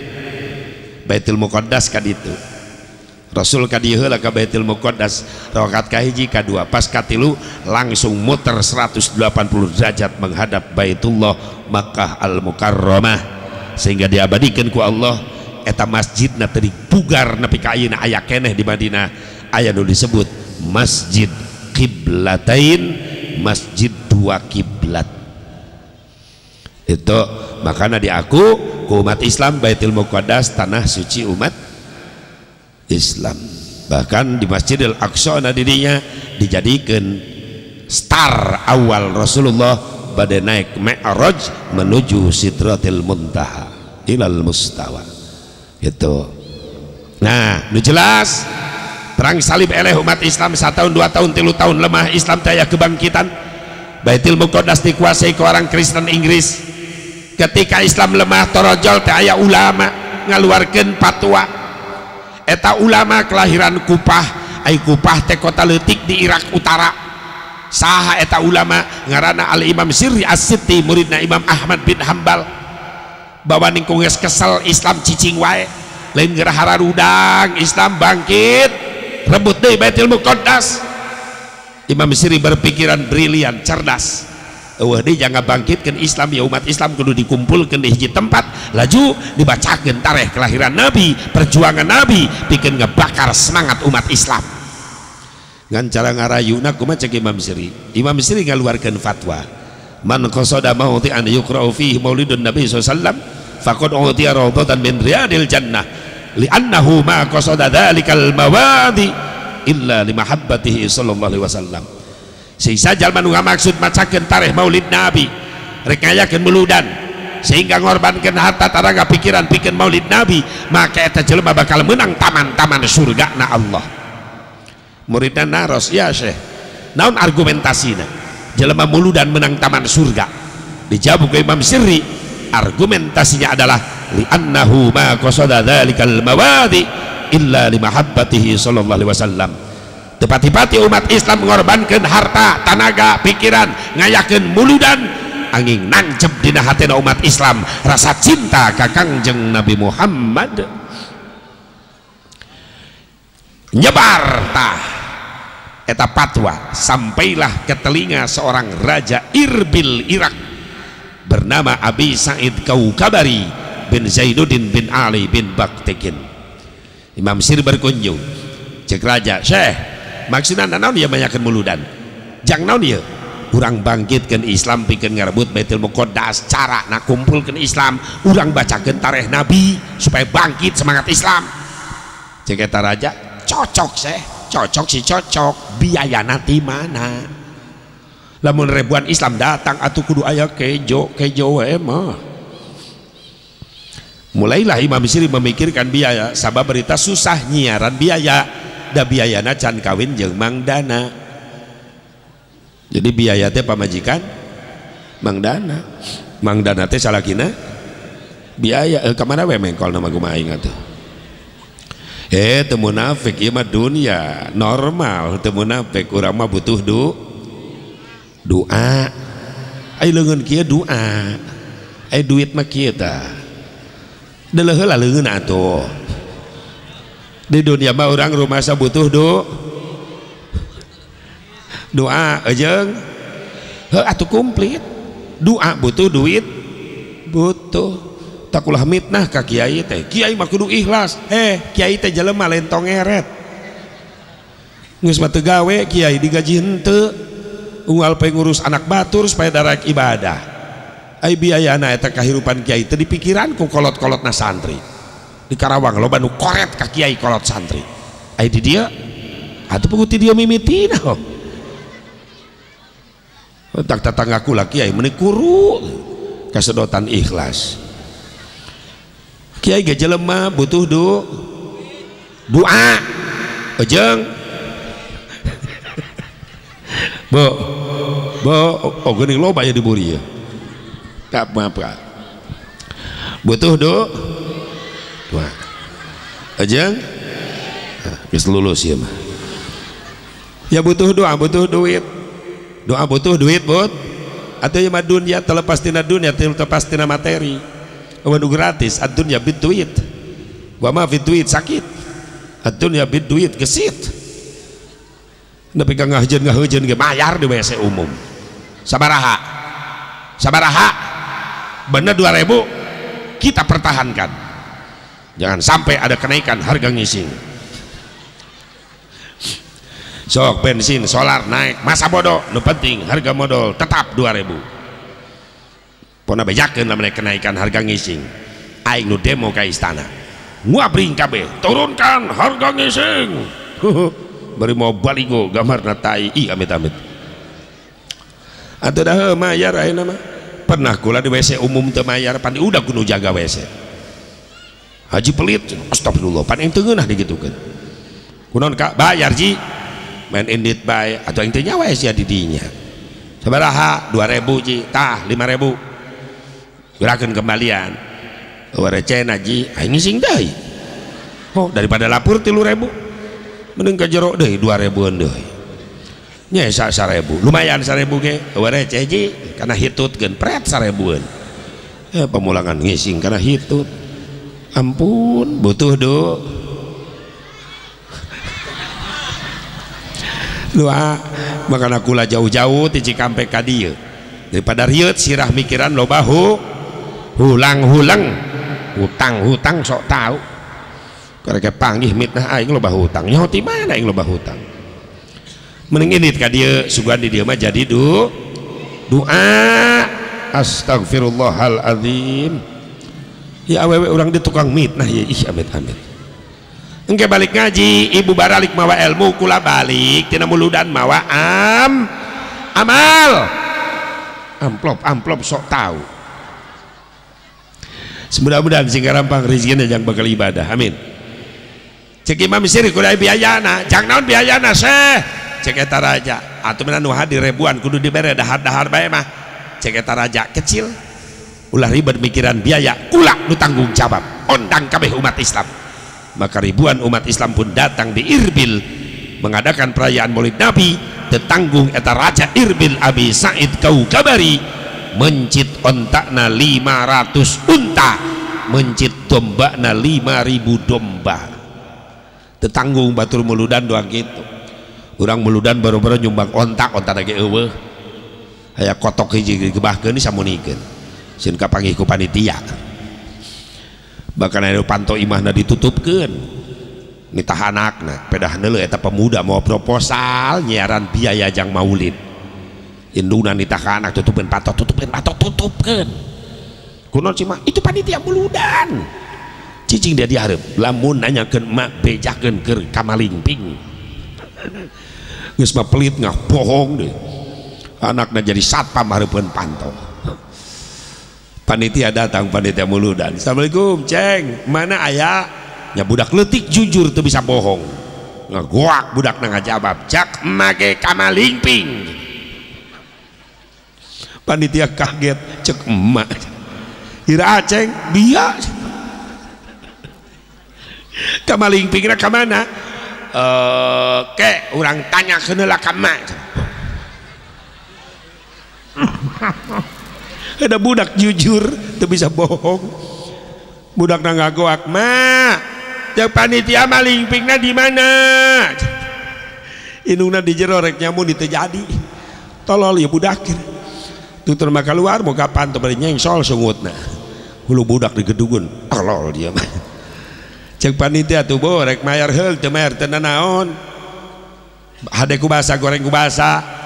Baitul Muqaddas ka ditu. Rasul ka dieu heula ka Baitul Muqaddas, rakaat kahiji kadua, pas katilu langsung muter 180 derajat menghadap Baitullah Makkah Al-Mukarramah, sehingga diabadikan ku Allah eta masjidna teu dipugar nepi ka ayeuna aya keneh di Madinah, aya nu disebut Masjid Qiblatain, masjid dua kiblat. Itu makanya diaku ku umat Islam Baitul Muqaddas tanah suci umat Islam. Bahkan di Masjidil Aqsa na dirinya dijadikan star awal Rasulullah pada naik Mi'raj menuju Sidratil Muntaha ilal mustawa. Itu. Nah, nu jelas perang salib eleh umat Islam 1 tahun 2 tahun 3 tahun lemah Islam daya kebangkitan. Baitul Muqaddas dikuasai ke orang Kristen Inggris. Ketika Islam lemah torojol teh aya ulama ngaluarkeun fatwa. Eta ulama kelahiran Kupah, ai Kupah teh kota leutik di Irak Utara. Saha eta ulama ngaranna Al Imam Sirri As-Sitti, muridna Imam Ahmad bin Hambal. Bawa ningkung geus kesel Islam cicing wae, lain geura hararudang Islam bangkit, rebut deui Baitul Muqaddas. Imam Sirri berpikiran brilian, cerdas. Eueuh deui jangan bangkitkeun Islam ya umat Islam kudu dikumpulkeun di hiji tempat, laju dibacakeun tarikh kelahiran Nabi, perjuangan Nabi, pikeun ngebakar semangat umat Islam. Ngan cara ngarayuna kumaha cek Imam Sirri? Imam Sirri ngaluarkeun fatwa. Man qasada mawdi'an yuqra'u fihi maulidun Nabi sallallahu alaihi wasallam faqad utiya rawdatan min riyadil jannah li'annahu ma qasada dzalikal mawadi illa limahabbatihi sallallahu alaihi wasallam. Sisa jalma nu ngamaksud macakeun tarikh maulid Nabi, rek ngayakeun muludan sehingga ngorbankeun harta taraga pikiran pikeun maulid Nabi, maka eta jelema bakal menang taman-taman surga na Allah. Muridna naros, ya Syekh, naon argumentasina jelema muludan menang taman surga? Dijawab ku Imam Sirri, argumentasinya adalah li'annahu ma qasada dzalikal mawadi illa limahabbatihi sallallahu alaihi wasallam. Tepati-pati umat Islam mengorbankan harta, tanaga, pikiran, ngayakeun muludan angin nancep dina hatena umat Islam rasa cinta ka Kangjeng Nabi Muhammad. Nyebar tah eta fatwa sampailah ke telinga seorang raja Irbil Irak bernama Abi Sa'id Kaukabari bin Zainuddin bin Ali bin Baktekin. Imam Sirri berkunjung, cek raja, Syekh, maksudna naon ieu banyakeun muludan? Jang naon ieu? Urang bangkitkeun Islam pikeun ngarebut Baitul Muqaddas, cara na kumpulkeun Islam, urang bacakeun tarikh Nabi supaya bangkit semangat Islam. Cek eta raja, cocok Syekh, cocok sih cocok, biayana ti mana? Lamun ribuan Islam datang atuh kudu aya kejo, kejo we mah. Mulailah Imam Sirri memikirkan biaya, sabab berita susah nyiaran biaya, da biayana can kawin jeung Mang Dana. Jadi biaya teh pamajikan Mang Dana. Mang Dana teh salakina biaya ka mana we mengkol nama kumaha aing atuh. Teu munafik ieu mah dunya normal, teu munafik urang mah butuh doa. Ai leungeun kieu doa. Ai duit mah kieu tah. Deuleuh heula leungeun atuh. Di dunia mah urang rumasa butuh doa jeung heuh atuh komplit. Doa butuh duit, butuh. Takulah mitnah ka kiai teh. Kiai mah kudu ikhlas. Kiai teh jelema lain tongeret. Geus mah teu gawe kiai digaji henteu. Unggal poe ngurus anak batur supaya darek ibadah. Ai biayana eta kahirupan kiai teu dipikiran ku kolot-kolotna santri. Di Karawang loba nu koret ka kiai kolot santri. Ai di dieu atuh puguh ti dieu mimitina. Tak tetanggaku lah kiai meuni kuru kasedotan ikhlas. Kiai ge jelema butuh doa. Ejeng. Bu, bu, oh geuning loba ya diburi ya. Tak apa. Butuh doa. Ejeng. Geus lulus ieu mah. Ya butuh doa, butuh duit. Doa butuh duit, but. Atau ya mah dunya terlepas tina dunya, terlepas tina materi. Waduh gratis, ad-dunya bid duit. Wa ma fi duit sakit. Ad-dunya bid duit gesit. Nepi ka ngahujeun ge bayar di WC umum. Sabaraha? Sabaraha? Bener 2000 kita pertahankan. Jangan sampai ada kenaikan harga ngising. Sok bensin solar naik masa bodoh, nu penting harga modal tetap 2000. Pona bejakeun lamun kenaikan harga ngising. Aing nu demo ka istana. Nguabring kabeh, turunkan harga ngising. Bari mau baligo gambarna tai, ih amit-amit. Atuh dah mayar ayeuna mah. Pernah kula di WC umum teu mayar, pan udah kudu jaga WC. Haji pelit, astagfirullah, pan aing teu ngeunah digitukeun. Kunaon ka bayar ji? Main indit bae atuh aing teu nyawa sia di dinya. Sabaraha? 2000 ji, tah 5000. Gerakeun kembalian. Eueuh recehna ji, aing ngising deui. Oh, daripada lapur 3000. Mending ka jero deui 2000-an deui. Nya 1000, lumayan 1000 ge. Eueuh receh ji, kana hitutkeun pret 1000-an. Pemulangan ngising kana hitut. Ampun, butuh do. Doa makana kula jauh-jauh ti Cikampek ka dieu daripada rieut sirah mikiran loba hulang-hulang hutang-hutang sok tahu karek panggih mitnah aing loba hutang nyaho ti mana aing loba hutang mending indit ka dieu sugan di dieu mah jadi doa astagfirullahalazim ya awewe urang di tukang mitnah ya ih amit-amit. Engke balik ngaji, ibu baralik mawa ilmu, kula balik tina muludan mawa amal. Amplop sok tahu. Mudah-mudahan sing gampang rezekina jang bakal ibadah. Amin. Cek Imam Siri kudu biayana, jang naon biayana seh. Cek eta raja, atuh mah nu hadir ribuan kudu dibere dahar-dahar bae mah. Cek eta raja kecil. Ulah ribet mikiran biaya, kula nu tanggung jawab. Ondang kabeh umat Islam. Maka ribuan umat Islam pun datang di Irbil mengadakan perayaan Maulid Nabi. Tetanggung eta raja Irbil Abi Said Kaukabari mencit ontakna 500 unta, mencit dombakna 5000 domba. Tetanggung batur muludan doang gitu. Urang muludan baru-baru nyumbang ontak, ontak lagi eueuh. Aya kotok hiji digebahkeun samunikeun. Sieun kapanggih ku panitia. Bahkan ada panto imahna ditutupkeun nitah anakna pedah neuleuh eta pemuda mau proposal nyiaran biaya jang maulid indungna nitah ka anak tutupkeun panto tutupkeun panto tutupkeun kunaon cima itu panitia muludan cicing dia dihareup lamun nanyakeun emak bejakeun keur ka malingping geus mah pelit ngah bohong deh anakna jadi satpam hareupeun panto. Panitia datang, panitia muludan. Assalamualaikum, ceng. Mana ayah? Ya budak leutik jujur tuh bisa bohong. Ngagoak budak ngajawab, cak make kamalingping. Panitia kaget, cek emak. Ira aceng, dia. Kamalingpingna ka mana? Ke urang tanya keun ka emak. Ada budak jujur tuh bisa bohong. Budak ngagoak, "Ma, yang panitia malingpingna di mana?" Indungna di jero rek nyamun itu jadi. Tolol ya budak. Tutur maka keluar moga panto bari nyengsol sungutna. Hulu budak digedugun, tolol dia mah. Cek panitia tuh bo rek mayar heul teu mayar teu naon. Hade ku basa goreng ku basa.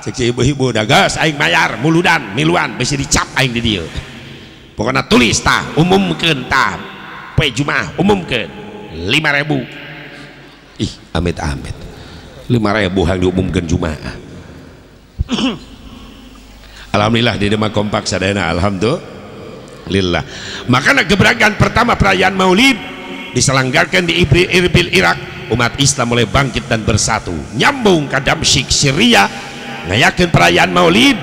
Cek ibu-ibu dagas aing mayar muludan miluan bisi dicap aing di dieu. Pokona tulis tah umumkeun tah poe Jumaah umumkeun 5000. Ih amit-amit 5000 hang diumumkeun Jumaah. Alhamdulillah di Demak kompak sadayana alhamdulillah. Makana gebrakan pertama perayaan Maulid diselenggarkan di Irbil Irak, umat Islam mulai bangkit dan bersatu. Nyambung ka Damsyik Syria ngayakeun perayaan Maulid,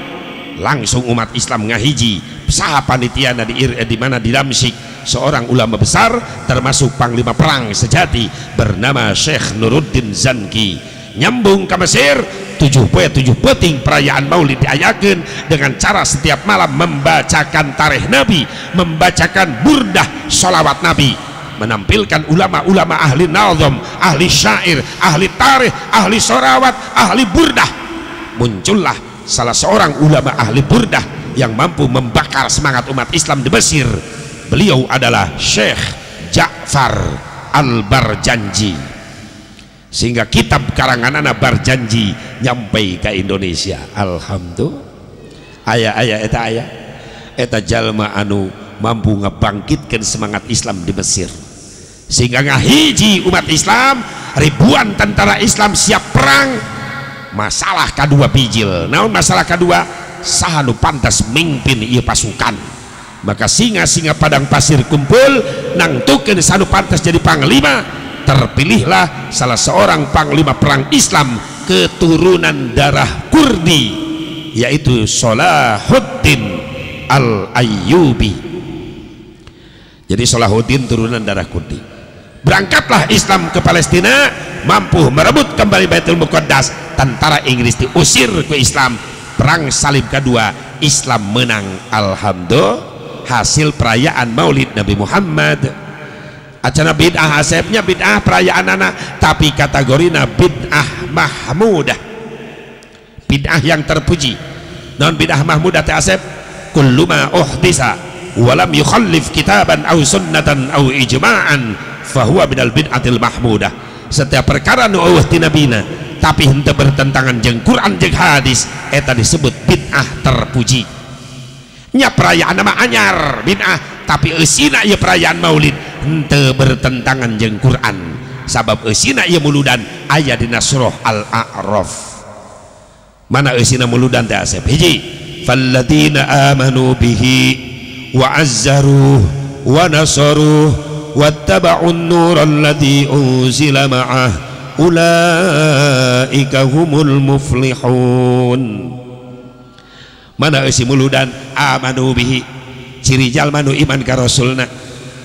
langsung umat Islam ngahiji. Saha panitiana di mana di Damsyik seorang ulama besar termasuk panglima perang sejati bernama Syekh Nuruddin Zanki. Nyambung ke Mesir 7 poe 7 peting perayaan Maulid diayakeun dengan cara setiap malam membacakan tarikh Nabi, membacakan burdah sholawat Nabi, menampilkan ulama-ulama ahli nazam, ahli syair, ahli tarikh, ahli sholawat, ahli burdah. Muncullah salah seorang ulama ahli burdah yang mampu membakar semangat umat Islam di Mesir. Beliau adalah Syekh Ja'far Al-Barjanji. Sehingga kitab karangan anak berjanji nyampe ke Indonesia. Alhamdulillah. Aya-aya eta aya eta jalma anu mampu ngebangkitkan semangat Islam di Mesir sehingga ngahiji umat Islam, ribuan tentara Islam siap perang. Masalah kedua bijil, naon masalah kedua? Saha nu pantas mimpin ieu pasukan. Maka singa-singa padang pasir kumpul nangtukeun saha nu pantas jadi panglima. Terpilihlah salah seorang panglima perang Islam keturunan darah Kurdi, yaitu Salahuddin Al-Ayyubi. Jadi Salahuddin turunan darah Kurdi. Berangkatlah Islam ke Palestina, mampu merebut kembali Baitul Muqaddas. Tentara Inggris diusir ke Islam. Perang Salib kedua, Islam menang. Alhamdulillah. Hasil perayaan Maulid Nabi Muhammad. Acana bid'ah asepnya bid'ah perayaan anak, tapi kategorina bid'ah mahmudah, bid'ah yang terpuji. Non bid'ah mahmudah teh asep kullu ma uhdisa walam yukhallif kitaban aw sunnatan aw ijma'an fahuwa minal bid'atil mahmudah. Setiap perkara nu eueuh ti nabina tapi henteu bertentangan jeung Quran jeung hadis, eta disebut bid'ah terpuji. Nya perayaan mah anyar bid'ah, tapi eusina ieu perayaan maulid henteu bertentangan jeung Quran, sabab eusina ieu muludan aya dina surah Al-A'raf. Mana eusina muludan teh asep? Hiji, falladzina amanu bihi wa azzaruhu wa nasaruhu wattaba'un nural ladzi unzila ma'ah ulaika humul muflihun. Mana eusi muludan? Amanu bihi, ciri jalma nu iman ka rasulna.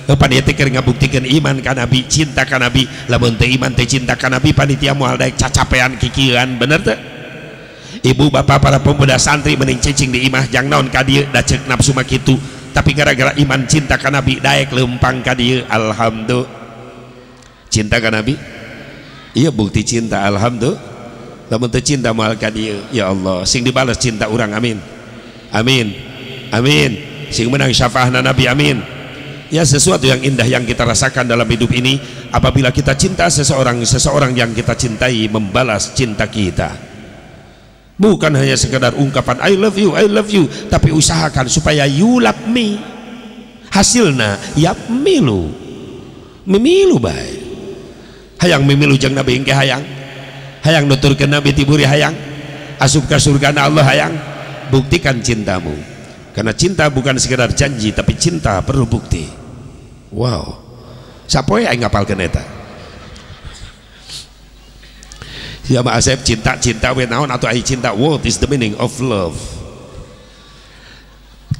Panitia keur ngabuktikeun iman ka nabi, cinta ka nabi. Lamun teu iman teu cinta ka nabi, panitia moal daek cacapean kikieuan, bener teu? Ibu bapak para pemuda santri mending cicing di imah jang naon ka dieu, da ceuk nafsu mah kitu. Tapi gara-gara iman cinta ka nabi daek leumpang ka dieu. Alhamdulillah. Cinta ka nabi? Iya bukti cinta, alhamdulillah. Lamun teu cinta moal ka dieu. Ya Allah, sing dibales cinta urang, amin. Amin. Amin. Sing menang syafaahna nabi, amin. Ya, sesuatu yang indah yang kita rasakan dalam hidup ini apabila kita cinta seseorang, seseorang yang kita cintai membalas cinta kita. Bukan hanya sekedar ungkapan I love you, tapi usahakan supaya you love me. Hasilna yap milu. Mimilu bae. Hayang mimilu jeung nabi engke hayang. Hayang nuturkeun nabi tiburi hayang. Asup ka surgana Allah hayang. Buktikan cintamu. Karena cinta bukan sekedar janji, tapi cinta perlu bukti. Wow. Sapoe aing ngapalkeun eta. Ya ma asep cinta-cinta we naon atuh ai cinta? What is the meaning of love?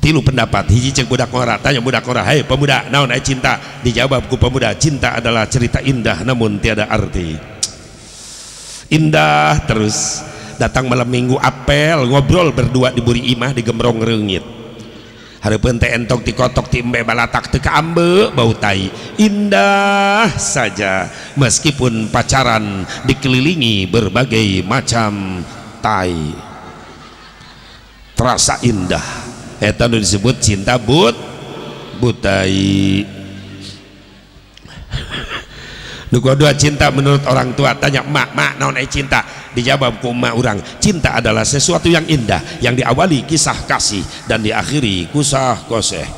Tilu pendapat, hiji ceuk budak ngora, tanya budak ngora, "Hei pemuda, naon ai cinta?" Dijawab ku pemuda, "Cinta adalah cerita indah namun tiada arti." Indah terus. Datang malam minggu apel, ngobrol berdua di buri imah di gemrong reungit. Hareupeun teh entok ti kotok ti embe balatak teu kaambe bau tai. Indah saja meskipun pacaran dikelilingi berbagai macam tai. Terasa indah. Eta nu disebut cinta butai. Nu kedua, cinta menurut orang tua. Tanya emak, "Mak, naon ai cinta?" Dijawab ku emak urang, "Cinta adalah sesuatu yang indah yang diawali kisah kasih dan diakhiri kusah koseh."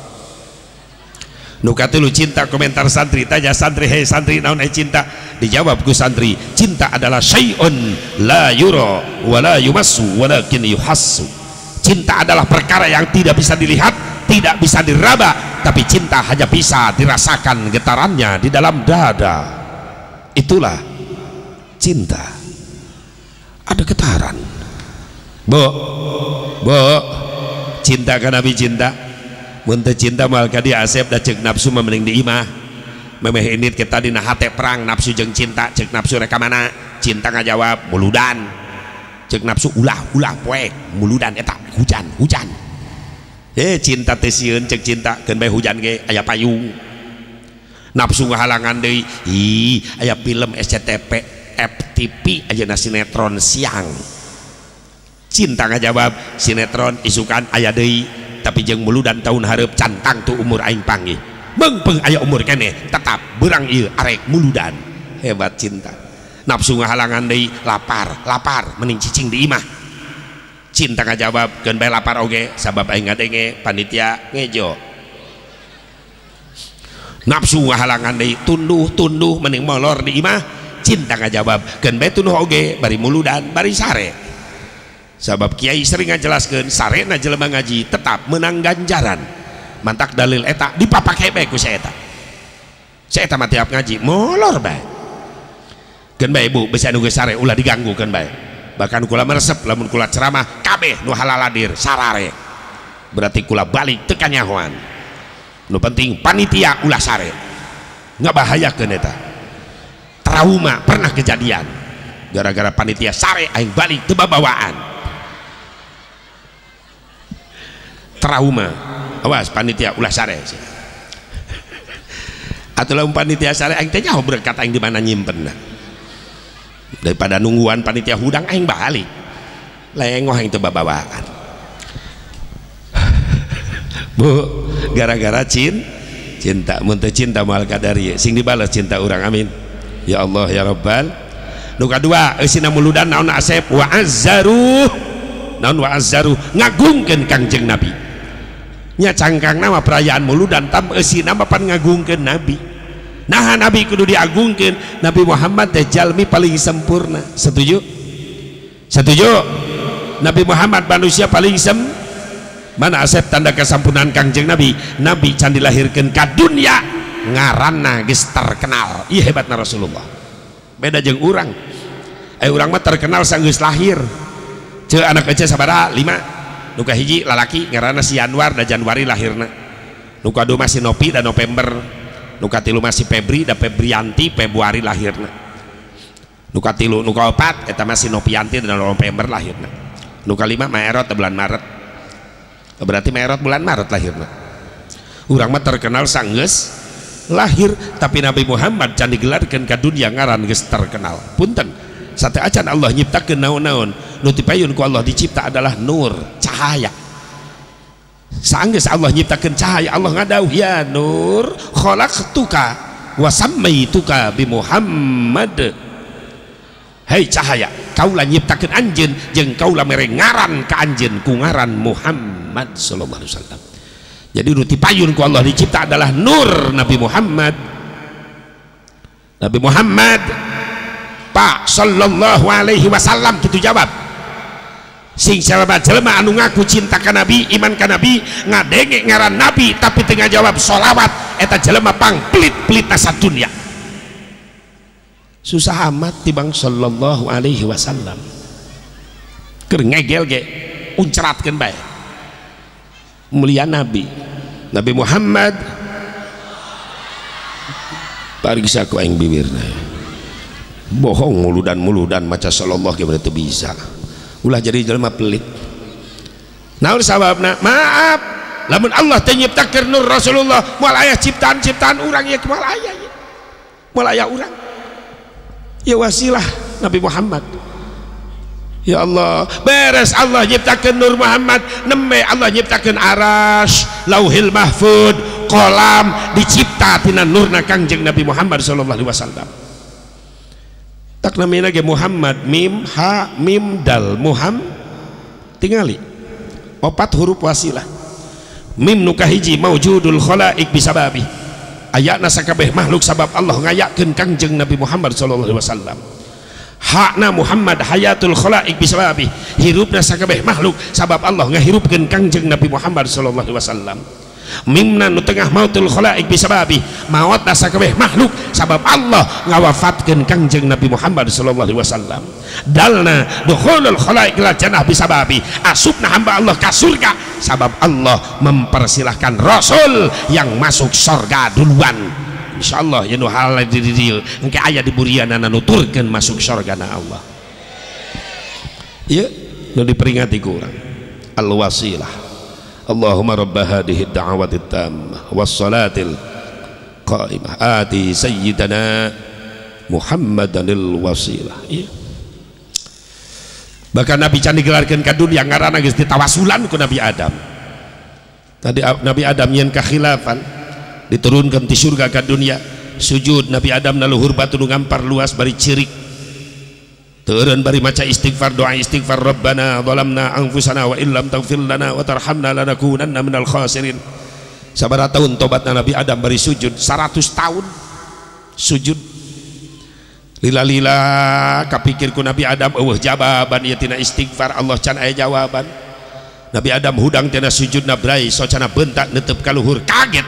Nu katilu, cinta komentar santri. Tanya santri, "Hei santri, naon ai cinta?" Dijawab ku santri, "Cinta adalah syai'un la yura wa la yumassu walakin yuhassu." Cinta adalah perkara yang tidak bisa dilihat, tidak bisa diraba, tapi cinta hanya bisa dirasakan getarannya di dalam dada. Itulah cinta. Ada getaran. Bu, bu, cinta ka nabi cinta. Mun teu cinta moal ka dieu asep, da ceuk nafsu mah mending di imah. Memeh indit kita dina hate perang nafsu jeung cinta, ceuk nafsu rek ka mana? Cinta ngajawab muludan. Ceuk nafsu ulah ulah poek muludan eta hujan hujan. Cinta teh sieun ceuk cinta keun bae hujan ge aya payung. Nafsu ngahalangan deui, ih aya film SCTV FTV ayeuna sinetron siang. Cinta ngajawab sinetron isukan aya deui, tapi jeung muludan tahun hareup cantang tu umur aing panggih. Meungpeung aya umur keneh tetap beurang ieu arek muludan. Hebat cinta. Nafsu ngahalangan deui, lapar, lapar mending cicing di imah. Cinta ngajawab keun bae lapar oge sabab aing ngadenge panitia ngejo. Nafsu ngahalangan deui, tunduh tunduh mending molor di imah. Cinta ngajawab keun bae tunduh oge bari muludan bari sare. Sabab kiai sering ngajelaskeun sarena jelema ngaji tetap menang ganjaran. Mantak dalil eta dipapake bae ku si eta. Si eta mah tiap ngaji molor bae. Keun bae ibu besi anu geus sare ulah diganggu keun bae. Bahkan kula meresep lamun kula ceramah kabeh nu halaladir sarare. Berarti kula balik teu kanyahoan. Nu penting panitia ulah sare. Ngabahayakeun eta. Trauma pernah kejadian. Gara-gara panitia sare aing balik teu babawaan. Trauma. Awas panitia ulah sare. Atuh lamun panitia sare aing teh nyaho berkat aing di mana nyimpenna. Daripada nungguan panitia hudang aing balik. Lengoh aing teu babawaan. Bu, gara-gara cinta, mun teu cinta moal kadari sing dibalas cinta urang, amin. Ya Allah ya Rabbal. Nu kadua eusina muludan naon asep wa azzaru. Naon wa azzaru ngagungkeun Kangjeng Nabi. Nya cangkang nama perayaan muludan tam eusina mah pan ngagungkeun Nabi. Nah Nabi kudu diagungkeun. Nabi Muhammad teh jalmi paling sempurna. Setuju? Setuju? Nabi Muhammad manusia paling mana asep tanda kesempurnaan Kangjeng Nabi. Nabi can dilahirkeun ka dunya ngaranna geus terkenal. Ieu hebatna Rasulullah. Beda jeung urang. Urang mah terkenal sanggeus lahir. Ceu anak ece sabaraha? 5. Nu kahiji lalaki ngaranna si Anwar da Januari lahirna. Nu kadua mah si Nopi da November. Nu katilu mah si Febri da Febrianti Februari lahirna. Nu katilu nu kaopat eta mah si Nopianti da November lahirna. Nu kalima Maerot da bulan Maret. Berarti Maerot bulan Maret lahirna. Urang mah terkenal sanggeus lahir, tapi Nabi Muhammad can digelarkeun ka dunya ngaran geus terkenal. Punten, sate acan Allah nyiptakeun naon-naon, nu tipayun ku Allah dicipta adalah nur, cahaya. Sanggeus Allah nyiptakeun cahaya, Allah ngadauh ya nur khalaqtuka wa sammaituka bi Muhammad. Hei cahaya, kaulah nyiptakeun anjeun jeung kaulah mere ngaran ka anjeun ku ngaran Muhammad sallallahu alaihi wasallam. Jadi nu tipayun ku Allah dicipta adalah nur Nabi Muhammad. Nabi Muhammad Pak sallallahu alaihi wasallam kitu jawab. Sing salaba jelema anu ngaku cinta ka Nabi, iman ka Nabi, ngadenge ngaran Nabi tapi teu ngajawab sholawat, eta jelema pang pelit-pelit asa dunya. Susah amat tibang sallallahu alaihi wasallam. Keur ngegel ge uncratkeun bae. Mulia Nabi, Nabi Muhammad. Pariksa ku aing bibirna. Bohong muludan-muludan maca sallallahu ge teu bisa. Ulah jadi jelema pelit. Naon sababna? Maaf, lamun Allah teu nyiptakeun nur Rasulullah, moal aya ciptaan-ciptaan urang ieu moal aya ieu. Moal aya urang. Ya wasilah Nabi Muhammad. Ya Allah, beres Allah nyiptakeun Nur Muhammad, nembe Allah nyiptakeun aras, Lauhil Mahfud, kolam dicipta tina nurna Kangjeng Nabi Muhammad sallallahu alaihi wasallam. Tak namina ge Muhammad mim ha mim dal Muham tingali. Opat huruf wasilah. Mim nu kahiji maujudul khalaik bisababi. Ayana sakabeh makhluk sabab Allah ngayakeun Kangjeng Nabi Muhammad sallallahu alaihi wasallam. Hakna Muhammad hayatul khalaik bisababi, hirupna sakabeh makhluk sabab Allah ngahirupkeun Kangjeng Nabi Muhammad sallallahu alaihi wasallam. Mimna nu tengah mautul khalaik bisababi, maotna sakabeh makhluk sabab Allah ngawafatkeun Kangjeng Nabi Muhammad sallallahu alaihi wasallam. Dalna dukhulul khalaik ila jannah bisababi, asupna hamba Allah ka surga sabab Allah mempersilahkan Rasul yang masuk surga duluan. Insyaallah ya nu hal di dieu engke aya di burianana nuturkeun masuk surgana Allah. Ieu nu diperingati ku urang al-wasilah. Allahumma rabb hadhihi ad-da'wati tammah was salatil qa'imah ati sayyidana Muhammadanil wasilah. Ieu bahkan Nabi can digelarkeun ka dunya ngaranna geus ditawasulan ku Nabi Adam. Tadi Nabi Adam nyeun kakhilafan diturunkan di surga ke dunia, sujud Nabi Adam na luhur batu nu ngampar luas bari cirik. Teureun bari maca istighfar, doa istighfar, Rabbana zalamna anfusana wa illam taghfir lana wa tarhamna lanakunanna minal khasirin. Sabaraha tahun tobatna Nabi Adam bari sujud 100 tahun sujud. Lila-lila kapikir ku Nabi Adam eueuh jawaban ieu tina istighfar, Allah can aya jawaban. Nabi Adam hudang tina sujudna brai socana bentak netep ka luhur, kaget.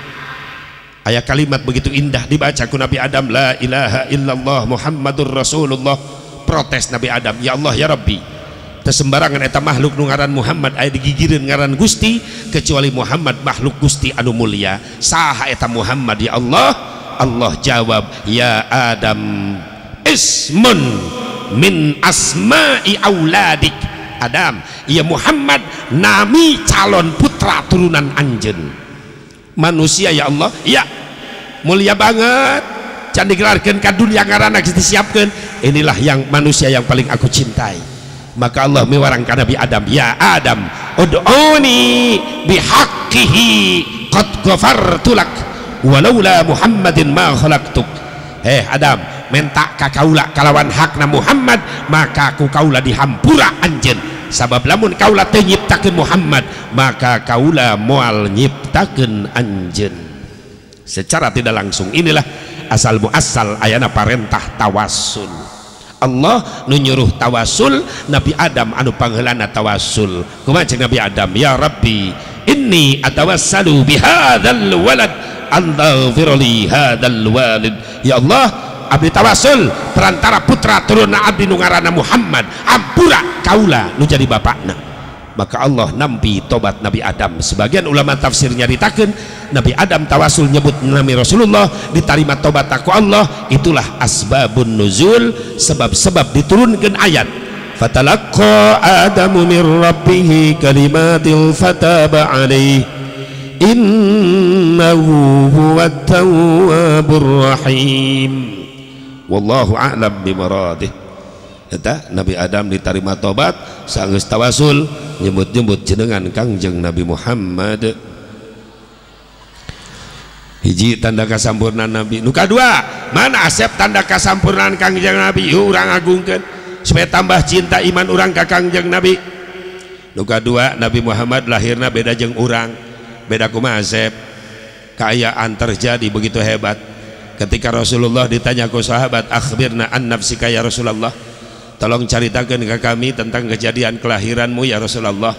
Aya kalimat begitu indah dibaca ku Nabi Adam, la ilaha illallah Muhammadur Rasulullah. Protes Nabi Adam, ya Allah ya Rabbi, tersembarangan eta makhluk nu ngaran Muhammad aya digigireun ngaran Gusti kecuali Muhammad makhluk Gusti anu mulia. Saha eta Muhammad ya Allah? Allah jawab, ya Adam ismun min asma'i auladik. Adam, ya Muhammad nami calon putra turunan anjeun. Manusia ya Allah, ya mulia banget can digelarkeun ka dunia ngaranna geus disiapkeun, inilah yang manusia yang paling aku cintai. Maka Allah miwarang ka Nabi Adam, ya Adam ud'uni bihaqqihi qad ghafartu lak walaula Muhammadin ma khalaqtuk. Adam, minta ka kaula kalawan hakna Muhammad maka ku kaula dihampura anjeun. Sabab lamun kaula teu nyiptakeun Muhammad maka kaula moal nyiptakeun anjeun. Secara tidak langsung inilah asal muasal ayana parentah tawassul. Allah nu nyuruh tawasul, Nabi Adam anu pangheulana tawasul. Kumaha ceuk Nabi Adam? Ya Rabbi inni atawassalu bihadzal walad antaghfir li hadzal walid. Ya Allah, abdi tawasul perantara putra turunna abdi nu ngaranna Muhammad, ampura kaula nu jadi bapakna. Maka Allah nampi tobat Nabi Adam. Sebagian ulama tafsir nyaritakeun Nabi Adam tawasul nyebut nami Rasulullah, diterima tobat ku Allah. Itulah asbabun nuzul, sebab-sebab diturunkan ayat. Fatalaqqa Adamu min rabbih kalimatin fataba alaihi innahu huwat tawwabur rahim. Wallahu a'lam bimuradih. Eta Nabi Adam diterima tobat sanggeus tawasul nyebut-nyebut jenengan Kangjeng Nabi Muhammad. Hiji tanda kasampurnaan Nabi. Nu kadua, mana asep tanda kasampurnaan Kangjeng Nabi? Yuk urang agungkeun supaya tambah cinta iman urang ka Kangjeng Nabi. Nu kadua, Nabi Muhammad lahirna beda jeung urang. Beda kumaha asep? Kaayaan terjadi begitu hebat. Ketika Rasulullah ditanya ku sahabat, akhbirna an nafsika ya Rasulullah, tolong ceritakan ke kami tentang kejadian kelahiranmu ya Rasulullah.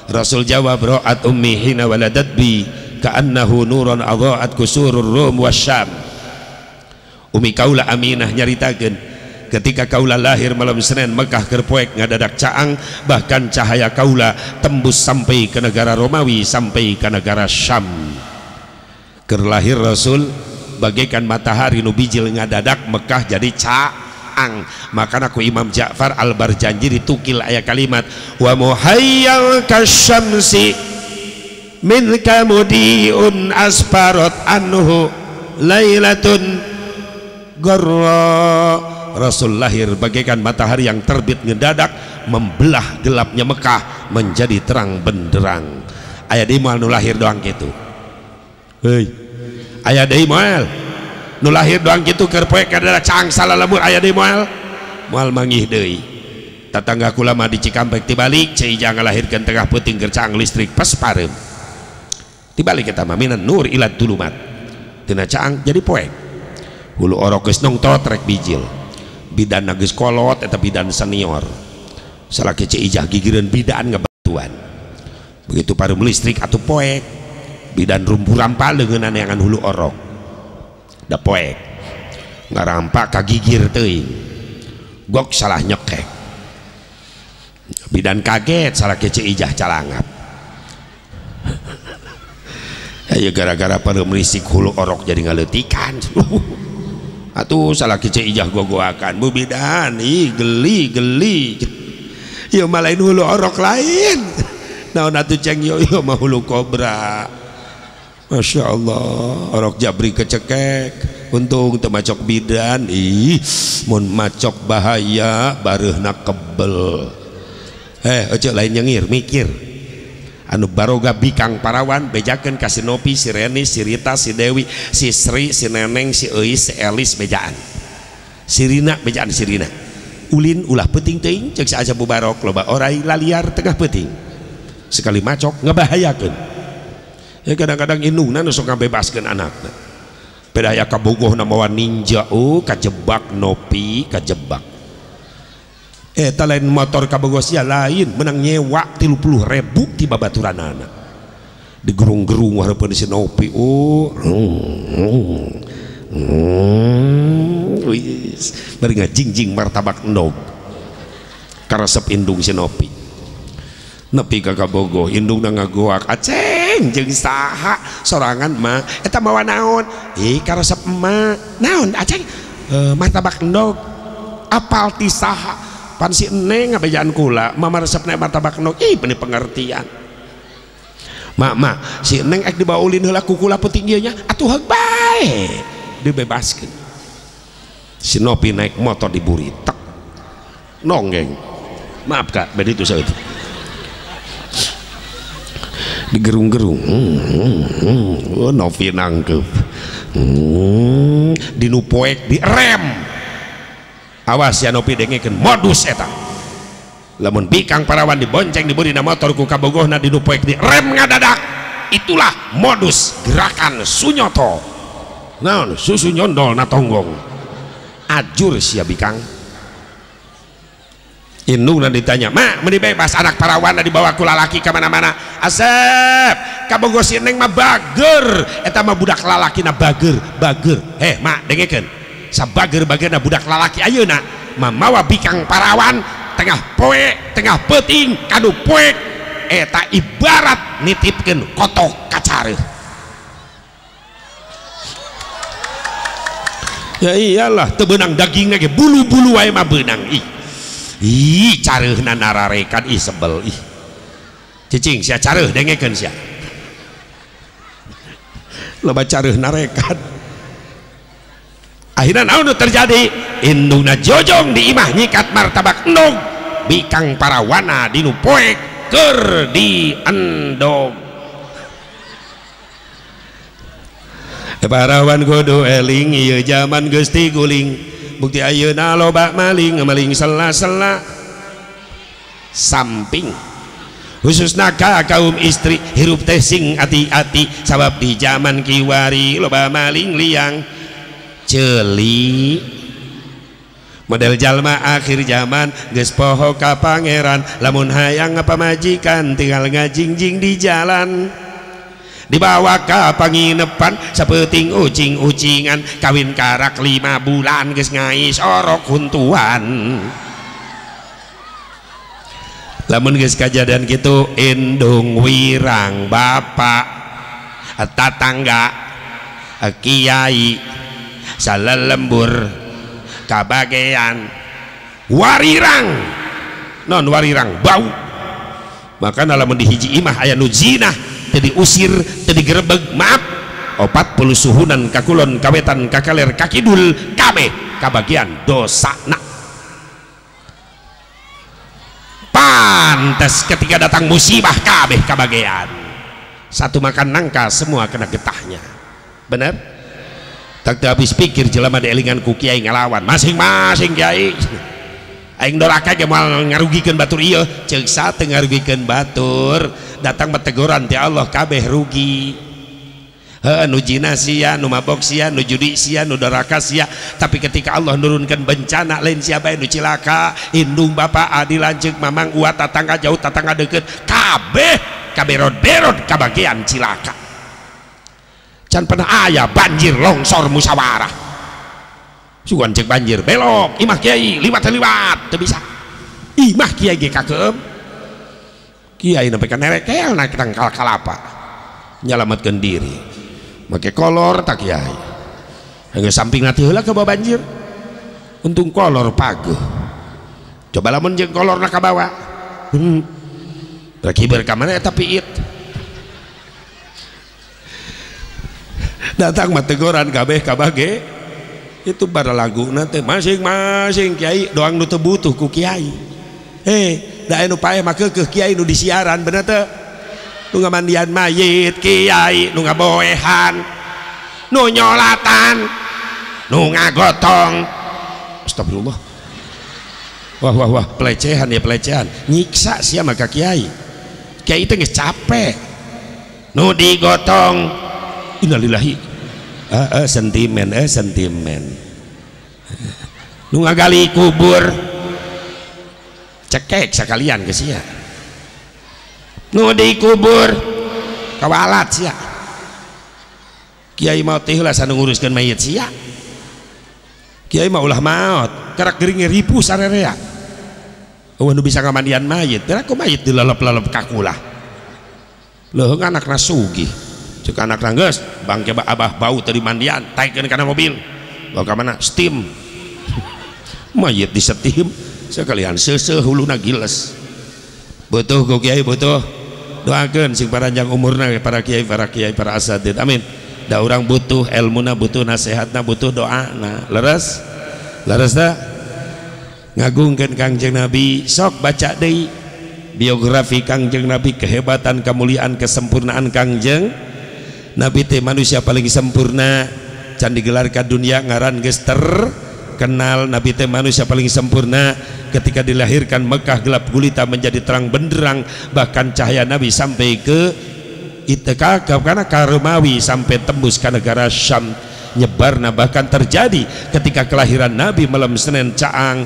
Rasul jawab, ra'at ummi hina waladat bi ka'annahu nurun adha'at kusurur rum wasyam. Umi kaula Aminah nyaritakeun ketika kaula lahir malam Senin Mekah keur poek ngadadak caang, bahkan cahaya kaula tembus sampai ke negara Romawi, sampai ke negara Syam. Keur lahir Rasul bagaikan matahari nu bijil ngadadak Mekah jadi caang. Maka aku Imam Ja'far Al-Barjanji ditukil ayat kalimat wa muhayyal kasyamsi min kamudiun asparot anhu lailatun garra. Rasul lahir bagaikan matahari yang terbit ngedadak membelah gelapnya Mekah menjadi terang benderang. Aya deui moal nu lahir doang kitu. Heuy, aya deui moal nu lahir doang kitu keur poek kada caang salalembur, aya deui moal moal manggih deui. Tatangga kula mah di Cikampek tibalik cai ijang ngalahirkeun tengah peuting keur caang listrik pas pareum. Tibalik eta mah minan nur ila dulumat, tina caang jadi poek. Hulu orok geus nongtot rek bijil, bidan geus kolot eta bidan senior. Salaki cai ijah gigireun bidan ngebatuan. Begitu pareum listrik atuh poek, bidan rumpu-rampa leungeunna neangan hulu orok. Da poek ngarampak kagigir teuing, gok salah nyekek. Bidan kaget salah kece ijah calangap. Ayo gara-gara pareum listrik hulu orok jadi ngaleutikan. Atuh salah kece ijah gogoakan, bu bidan ih geli geli. Ieu mah lain hulu orok lain. Naon atuh ceng yo ieu mah hulu kobra. Masya Allah, orok jabri kecekek, untung teu macok bidan, ih, mun macok bahaya, bareuhna kebel. Ojo lain nyengir, mikir. Anu baroga bikang parawan, bejakeun ka si Nopi, si Reni, si Rita, si Dewi, si Sri, si Neneng, si Euis, si Elis bejaan. Si Rina bejaan si Rina. Ulin ulah peuting teuing ceuk si Asep Mubarok loba orai laliar tengah peuting. Sekali macok ngebahayakeun. Ya kadang-kadang indungna nu sok ngabebaskeun anakna. Beda aya kabogohna mawa ninja, oh kajebak Nopi, kajebak. Eta lain motor kabogoh sia lain, menang nyewa 30.000 ti babaturanana. Digerung-gerung hareupeun si Nopi, oh. Wis, bari ngajingjing martabak endog. Karesep indung si Nopi. Nepi ka kabogoh, indungna ngagoak, aceng jeung saha sorangan mah eta mawa naon? Ih karesep emak. Naon aceng? Martabak endog. Apal ti saha? Pan si eneng ngabejaan kula, mama resepna martabak endog. Ih bener pengertian. Mak mak si eneng ek dibawa ulin heula ku kula peuting ieu nya, atuh heug bae. Dibebaskeun. Si Nopi naik motor diburi, tek. Nonggeng. Maaf Kak, beda itu saya itu. Digerung-gerung. Oh, Novi nangkep. Dinu poek direm. Awas ya Nopi dengekeun modus eta. Lamun bikang parawan dibonceng diburi na motor ku kabogohna dinu poek direm ngadadak. Itulah modus gerakan Sunyoto. Naon susu nyondol na tonggong. Ajur sia bikang. Indungna ditanya, "Mak, meni bebas anak parawan dibawa ku lalaki ka mana-mana." Asep, kabogoh si neng mah bager, eta mah budak lalakina bager, bager. Heh, mak dengekeun. Sabager-bagerna budak lalaki ayeuna mamawa bikang parawan tengah poe, tengah peuting, kanu poek eta ibarat nitipkeun kotok kacareuh. Ya iyalah, teu beunang dagingna ge bulu-bulu wae mah beunang ih. Ih, careuhna nararekan ih sebel ih. Cicing sia careuh dengekeun sia. Loba careuh narekan. Akhirna naon nu terjadi? Indungna jojong di imah nyikat martabak endog, bikang parawana dinu poek keur di endog. Parawan kudu eling ieu jaman geus tiguling. Bukti ayeuna loba maling maling sela-sela samping. Khususna ka kaum istri hirup teh sing ati-ati sabab di jaman kiwari loba maling liang ceuli. Model jalma akhir zaman geus poho ka pangeran, lamun hayang pamajikan tinggal ngajingjing di jalan. Dibawa ka panginepan sapeuting ucing-ucingan, kawin karak 5 bulan geus ngais orok huntuan. Lamun geus kajadian kitu indung wirang bapak tatangga kiai salelembur kabagean warirang non warirang bau. Maka lamun di hiji imah aya nu zinah teu diusir teu digerebeg, maaf 40 suhunan kakulon kawetan kakaler kakidul kabeh kabagian dosana. Pantes ketika datang musibah kabeh kabagian. Satu makan nangka semua kena getahnya. Bener? Tak habis pikir jelema dielingan ku kiai ngalawan masing-masing kiai. Aing doraka ge moal ngarugikeun batur ieu, ceuk sa teu ngarugikeun batur, datang beteguran ti Allah kabeh rugi. Heuh nu zina sia, nu mabok sia, nu judi sia, nu doraka sia, tapi ketika Allah nurunkeun bencana lain sia bae nu cilaka, indung bapa adi lanceuk mamang uat tatangga jauh tatangga deukeut, kabeh kaberod-berod kabagian cilaka. Can pernah aya banjir longsor musyawarah. Sugan cek banjir belok imah kiai liwat-liwat teu bisa. Imah kiai ge kakeum. Kiai nepi ka nerekel naik tangkal kalapa. Nyalametkeun diri. Make kolor tak kiai. Geus samping nanti heula ke bawa banjir. Untung kolor pageuh. Coba lamun jeung kolorna ka bawa. Rek hiber ka mana eta piit. Datang mah teguran kabeh kabage. Itu bara laguna teh masing-masing kiai doang nu teu butuh ku kiai. Da anu paeh mah keukeuh kiai nu disiaran bener teu? Nu ngamandian mayit kiai, nu ngaboehan, nu nyolatan, nu ngagotong. Astagfirullah. Wah wah wah, pelecehan ya pelecehan, nyiksa sia maka kiai. Kiai teh geus capek. Nu digotong innalillahi. Sentimen, sentimen. Nu ngagali kubur cekek sekalian ke sia. Nu dikubur kawalat sia. Kiai maot teh ulah sanu nguruskeun mayit sia. Kiai mah ulah maot, karak gering ripuh sarerea. Eueuh nu bisa ngamandian mayit, teh ku mayit dilalep-lalep kakulah. Leuheung anakna sugih. Cek anakna geus, bangke abah bau teu dimandian, taikeun kana mobil. Bawa ka mana? Steam. Mayit disetim, sekalian seuseuh huluna giles. Butuh ku kiai butuh. Doakeun sing paranjang umurna para kiai, para kiai, para asatid. Amin. Da urang butuh ilmuna, butuh nasihatna, butuh doana. Leres? Leres teh? Ngagungkeun Kangjeng Nabi, sok baca deui biografi Kangjeng Nabi, kehebatan, kemuliaan, kesempurnaan Kangjeng Nabi teh manusia paling sempurna, can digelar ka dunia ngaran geus terkenal. Nabi teh manusia paling sempurna, ketika dilahirkan Mekah gelap gulita menjadi terang benderang, bahkan cahaya Nabi sampai ke ITK karena Karmawi sampai tembus ke negara Syam, nyebarna. Bahkan terjadi ketika kelahiran Nabi malam Senin Caang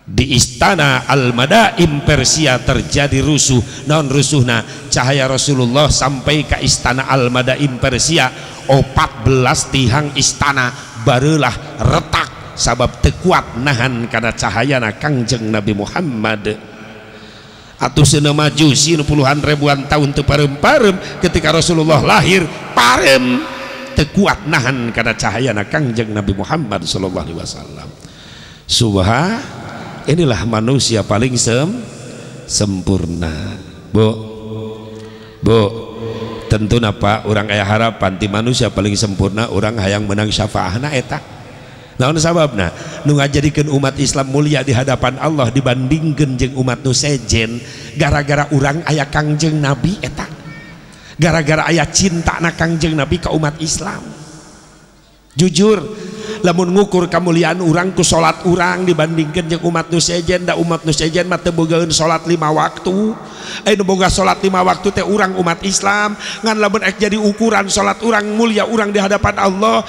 di istana Al-Madaim Persia terjadi rusuh. Naon rusuhna? Cahaya Rasulullah sampai ke istana Al-Madaim Persia, 14 tihang istana barulah retak sabab tekuat nahan karena cahayana Kangjeng Nabi Muhammad. Atuh seuneu majusi nu puluhan ribuan tahun teu parem-parem, ketika Rasulullah lahir parem teu kuat nahan kana cahayana Kangjeng Nabi Muhammad sallallahu alaihi wasallam. Subha, inilah manusia paling sempurna. Bu, bu, tentu napa urang aya harapan ti manusia paling sempurna, urang hayang menang syafaahna eta. Naon sababna? Nu ngajadikeun umat Islam mulia di hadapan Allah dibandingkeun jeung umat nu sejen, gara-gara urang aya Kangjeng Nabi eta. Gara-gara aya cintana Kangjeng Nabi ka umat Islam. Jujur, lamun ngukur kemuliaan urang ku salat urang dibandingkeun jeung umat nu sejen, da umat nu sejen mah teu bogaeun salat 5 waktu. Anu boga salat 5 waktu teh urang umat Islam. Ngan lamun ek jadi ukuran salat urang mulia urang di hadapan Allah,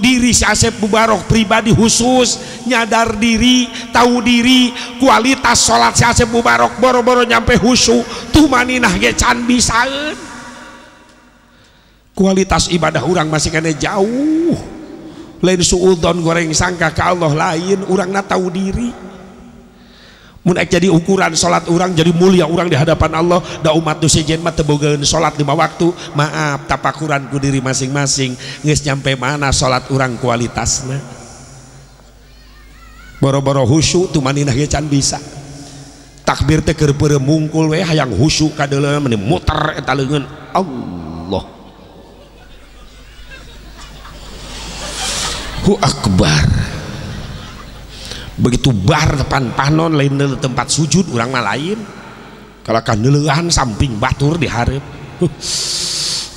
diri si Asep Mubarok pribadi khusus nyadar diri, tahu diri, kualitas salat si Asep Mubarok boro-boro nyampe khusyuk, tumaninah ge can bisaeun. Kualitas ibadah urang masih kena jauh. Lain suudzon goreng sangka ka Allah, lain urangna tahu diri. Mun ek jadi ukuran salat urang jadi mulia urang di hadapan Allah, da umat nu sejen mah teu bogaeun salat 5 waktu. Maaf, tapakuran ku diri masing-masing, geus nyampe mana salat urang kualitasna. Boro-boro khusyuk tumaninah ge can bisa. Takbir teh keur peureum mungkul we hayang khusyuk kadeuleu meni muter eta leungeun. Allah Hu akbar. Begitu bar depan panon lain tempat sujud urang mah lain. Kalau kandeleuan samping batur dihareup.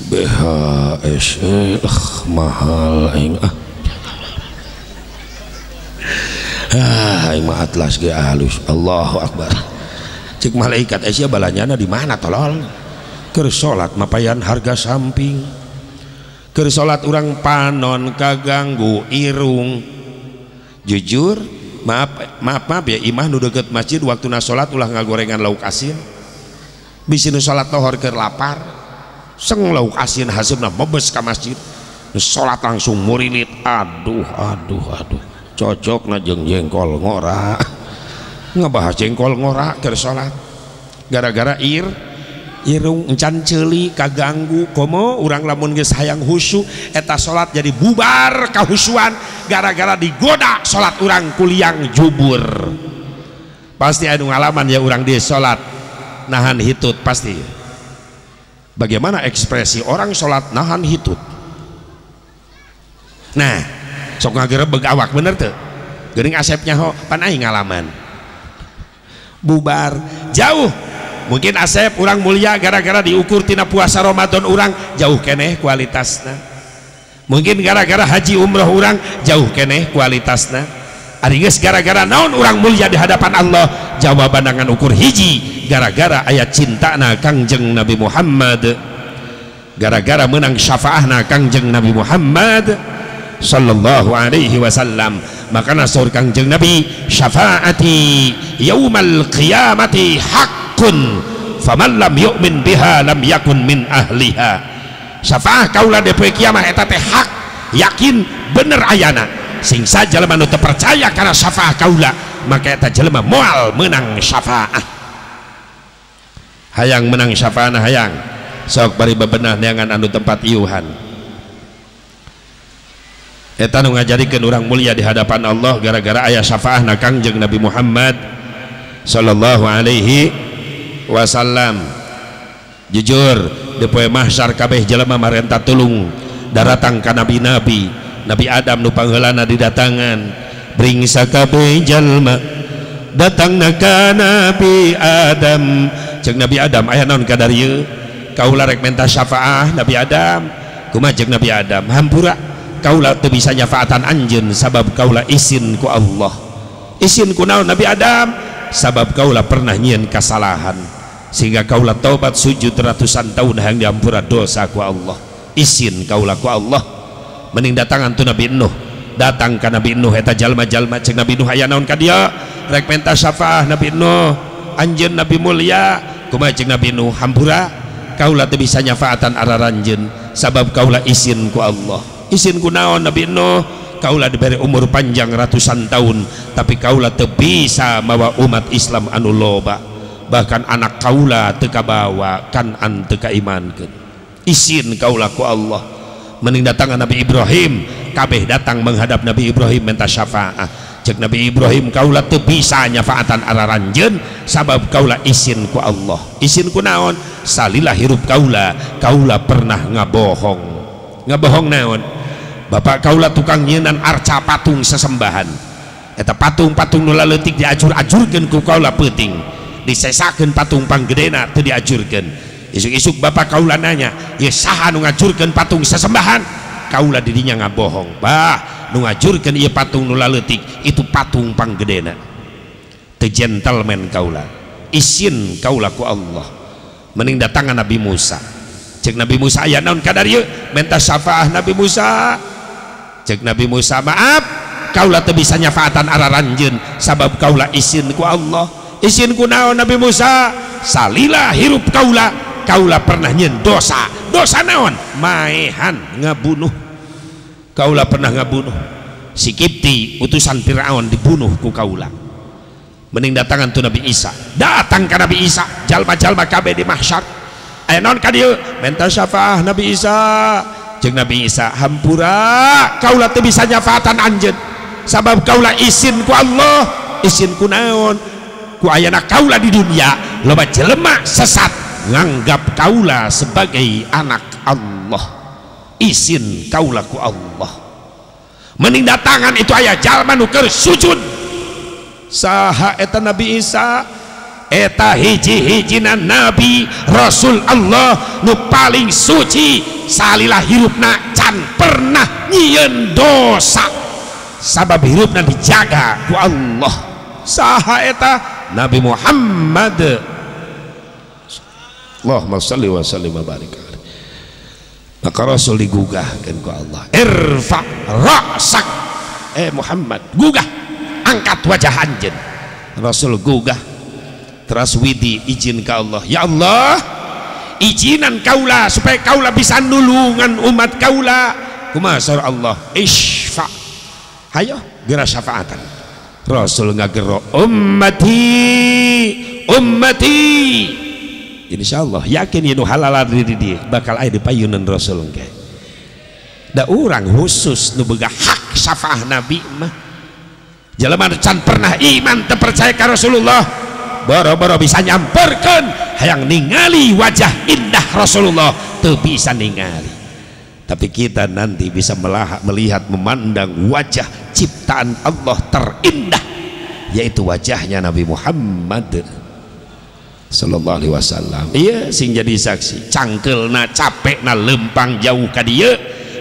BHS mahal aing ah. Ah aing mah atlas ge halus. Allahu akbar. Cek malaikat sia balanyana di mana tolol? Keur salat mapayan harga samping. Keur salat urang panon kaganggu irung. Jujur, maaf maaf maaf ya, imah nu deket masjid waktuna salat ulah ngagorengan lauk asin. Bisi nu salat lohor keur lapar, seng lauk asin haseupna mebes ka masjid. Nu salat langsung murilit. Aduh aduh aduh. Cocokna jeung jengkol ngora. Ngebahas jengkol ngora keur salat. Gara-gara irung encan ceuli kaganggu. Komo urang lamun geus hayang khusyuk eta salat jadi bubar kahusuan gara-gara digoda salat urang kuliang jubur. Pasti anu ngalaman ya urang di salat nahan hitut pasti. Bagaimana ekspresi orang salat nahan hitut? Nah, sok ngagerebeg awak bener teu? Geuning Asep nyaho pan aing ngalaman. Bubar jauh. Mungkin Asep urang mulia gara-gara diukur tina puasa Ramadan urang jauh keneh kualitasna. Mungkin gara-gara haji umroh urang jauh keneh kualitasna. Ari geus gara-gara naon urang mulia di hadapan Allah? Jawaban ngan ukur hiji, gara-gara aya cintana Kangjeng Nabi Muhammad, gara-gara menang syafaahna Kangjeng Nabi Muhammad sallallahu alaihi wasallam. Makana saur Kangjeng Nabi, syafaati yaumal qiyamati haqqun faman lam yu'min biha lam yakun min ahliha. Syafaah kaula di poe kiamah eta teh hak, yakin bener ayana. Sing saja jelema nu teu percaya kana syafaah kaula, maka eta jelema moal menang syafaah. Hayang menang syafaahna hayang, sok bari bebenah neangan anu tempat iuhan. Eta nu ngajarikeun urang mulia di hadapan Allah gara-gara aya syafaahna Kangjeng Nabi Muhammad sallallahu alaihi wasallam. Jujur di poe mahsyar kabeh jelema marenta tulung daratang ka nabi-nabi. Nabi Adam nu pangheulana didatangan, bringsa kabeh jalma datangna ka Nabi Adam. Ceuk Nabi Adam, aya naon ka darieu? Kaula rek menta syafaah Nabi Adam. Kumaha ceuk Nabi Adam? Hampura, kaula teu bisa nyafaatan anjeun sabab kaula isin ku Allah. Isin ku naon Nabi Adam? Sabab kaula pernah nyieun kasalahan sehingga kaula taubat sujud ratusan tahun hayang diampura dosa ku Allah. Isin kaula ku Allah. Mending datangan tu Nabi Nuh. Datang ka Nabi Nuh eta jalma-jalma. Ceuk Nabi Nuh, aya naon ka dieu? Rek menta syafaah Nabi Nuh, anjeun Nabi mulia. Kumaha ceuk Nabi Nuh? Hampura, kaula teu bisa nyafaatan araranjeun sabab kaula isin ku Allah. Isin ku naon Nabi Nuh? Kaula diberi umur panjang ratusan tahun tapi kaula teu bisa mawa umat Islam anu loba, bahkan anak kaula teu kabawa kan an teu kaimankeun. Isin kaula ku Allah. Mending datangan Nabi Ibrahim, kabeh datang menghadap Nabi Ibrahim minta syafaah. Ceuk Nabi Ibrahim, kaula teu bisa nyafaatan araranjeun sabab kaula isin ku Allah. Isin ku naon? Salilah hirup kaula, kaula pernah ngabohong. Ngabohong naon? Bapak kaula tukang nyienan arca patung sesembahan. Eta patung-patung nu laleutik diajur-ajurkeun ku kaula peuting, disesakeun patung panggedena teu diajurkeun. Isuk-isuk bapak kaula nanya, "Ye saha nu ngajurkeun patung sesembahan?" Kaula didinya ngabohong. Bah, nu ngajurkeun ieu patung nu laleutik itu patung panggedena. Teu gentleman kaula. Isin kaula ku Allah. Mending datangan Nabi Musa. Ceuk Nabi Musa, aya naon ka darieu? Menta syafaah Nabi Musa. Ceuk Nabi Musa, maaf, kaula teu bisa nyafaatan araranjeun sabab kaula isin ku Allah. Isin ku naon Nabi Musa? Salila hirup kaula, kaula pernah nyieun dosa. Dosa naon? Maehan, ngabunuh. Kaula pernah ngabunuh. Si Kipti utusan Firaun dibunuh ku kaula. Mending datangan tu Nabi Isa. Datang ka Nabi Isa, jalma-jalma kabeh di mahsyar. Aya naon ka dieu? Menta syafaah Nabi Isa. Ceuk Nabi Isa, hampura, kaula teu bisa nyafaatan anjeun sabab kaula isin ku Allah. Isin ku naon? Ku ayana kaula di dunia loba jelema sesat nganggap kaula sebagai anak Allah. Isin kaula ku Allah. Mending datangan itu aya jalma nu keur sujud. Saha eta Nabi Isa? Eta hiji-hijina nabi Rasul Allah nu paling suci, salilah hirupna can pernah nyieun dosa sabab hirupna dijaga ku Allah. Saha eta? Nabi Muhammad. Allahumma shalli wa sallim wa barik. Maka Rasul digugahkeun ku Allah, irfa ra'sak, Muhammad, gugah, angkat wajah anjeun. Rasul gugah, terus widi izin ke Allah, ya Allah, izinan kaula supaya kaula bisa nulungan umat kaula. Kumaha saur Allah? Isfa, hayo geura syafaatan. Rasul ngagero, ummati ummati. Insyaallah yakin ieu nu halal di dieu bakal aya di payunan Rasul engke. Da urang khusus nu boga hak syafaah Nabi mah. Jelema can pernah iman teu percaya ka Rasulullah, boro-boro bisa nyamperkeun hayang ningali wajah indah Rasulullah teu bisa ningali. Tapi kita nanti bisa melihat, memandang wajah ciptaan Allah terindah, yaitu wajahnya Nabi Muhammad sallallahu alaihi wasallam. Iya, sing jadi saksi. Cangkelna, capekna, lempang jauh ka dieu,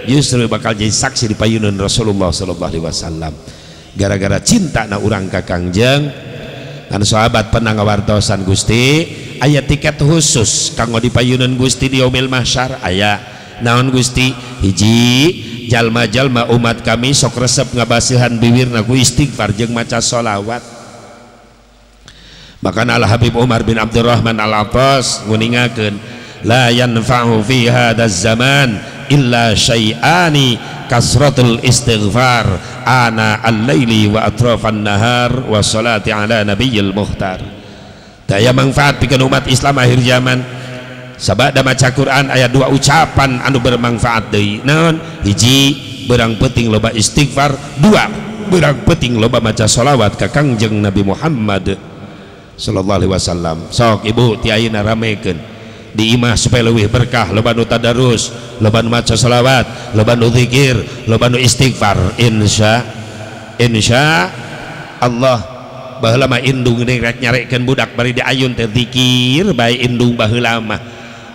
justru bakal jadi saksi di payunan Rasulullah sallallahu alaihi wasallam. Gara-gara cinta na urang ka Kangjeng. Kan sahabat pernah ngawartosan Gusti, aya tiket khusus kanggo dipayunan Gusti di yaumil mahsyar. Aya naon Gusti? Hiji, jalma-jalma umat kami sok resep ngabasihan bibirna ku istighfar jeung maca sholawat. Bahkan Al Habib Umar bin Abdurrahman Al-Abbas nguningakeun, la yanfa'u fi hadzal zaman illa syai'ani kasratul istighfar ana al-laili wa atrafan nahar wa salati ala nabiyil mukhtar. Daya manfaat pikeun umat Islam akhir zaman. Sabada maca Quran aya dua ucapan anu bermanfaat deui. Naon? Hiji, berang penting loba istighfar. Dua, berang penting loba maca sholawat ka Kangjeng Nabi Muhammad sallallahu alaihi wasallam. Sok ibu ti ayeuna ramekeun di imah supaya leuwih berkah, loba nu tadarus, loba nu maca sholawat, loba nu zikir, loba nu istighfar. Insya Allah. Baheula mah indung rek nyarekeun budak bari diayun teh zikir bae indung baheula mah.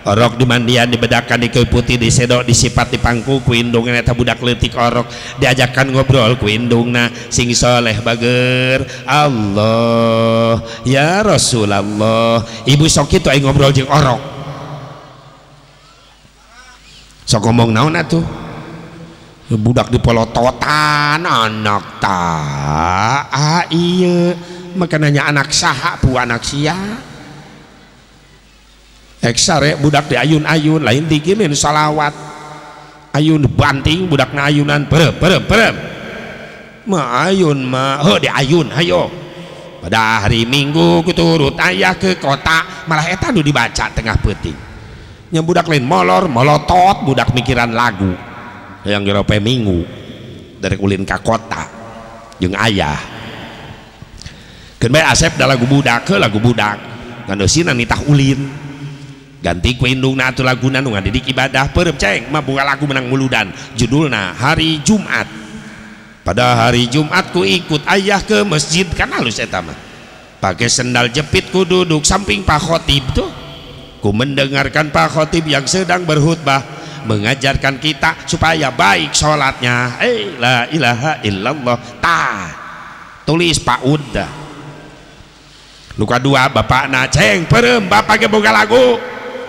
Orok dimandian, dibedakan, dikeu putih, disedok, disipat, dipangku ku indungna eta budak leutik orok, diajakan ngobrol ku indungna sing soleh bager. Allah ya Rasulullah. Ibu sok kitu aing ngobrol jeung orok. Sok ngomong naon atuh? Budak dipolototan anak ta ah iya maka nanya anak saha bu anak sia. Eksare budak di ayun-ayun lain dikilin salawat ayun banting budak na ayunan perem perem perem ma ayun ma heuh di ayun hayo. Pada hari Minggu kuturut ayah ke kota, malah eta nu dibaca tengah peuting. Nya budak lain molor molotot budak mikiran lagu yang gerope Minggu dari ulin ka kota jeung ayah. Keun bae Asep da lagu budak ke lagu budak ngandosina nitah ulin. Ganti ku indungna atuh laguna nu ngadidik ibadah peureum ceng mah buka lagu menang muludan judulna Hari Jumat. Pada hari Jumat ku ikut ayah ke masjid, kan halus eta mah. Pakai sendal jepit ku duduk samping Pak Khotib tuh. Ku mendengarkan Pak Khotib yang sedang berkhutbah mengajarkan kita supaya baik sholatnya. La ilaha illallah. Ta tulis Pak Uda. Luka dua bapakna ceng peureum bapak ge boga lagu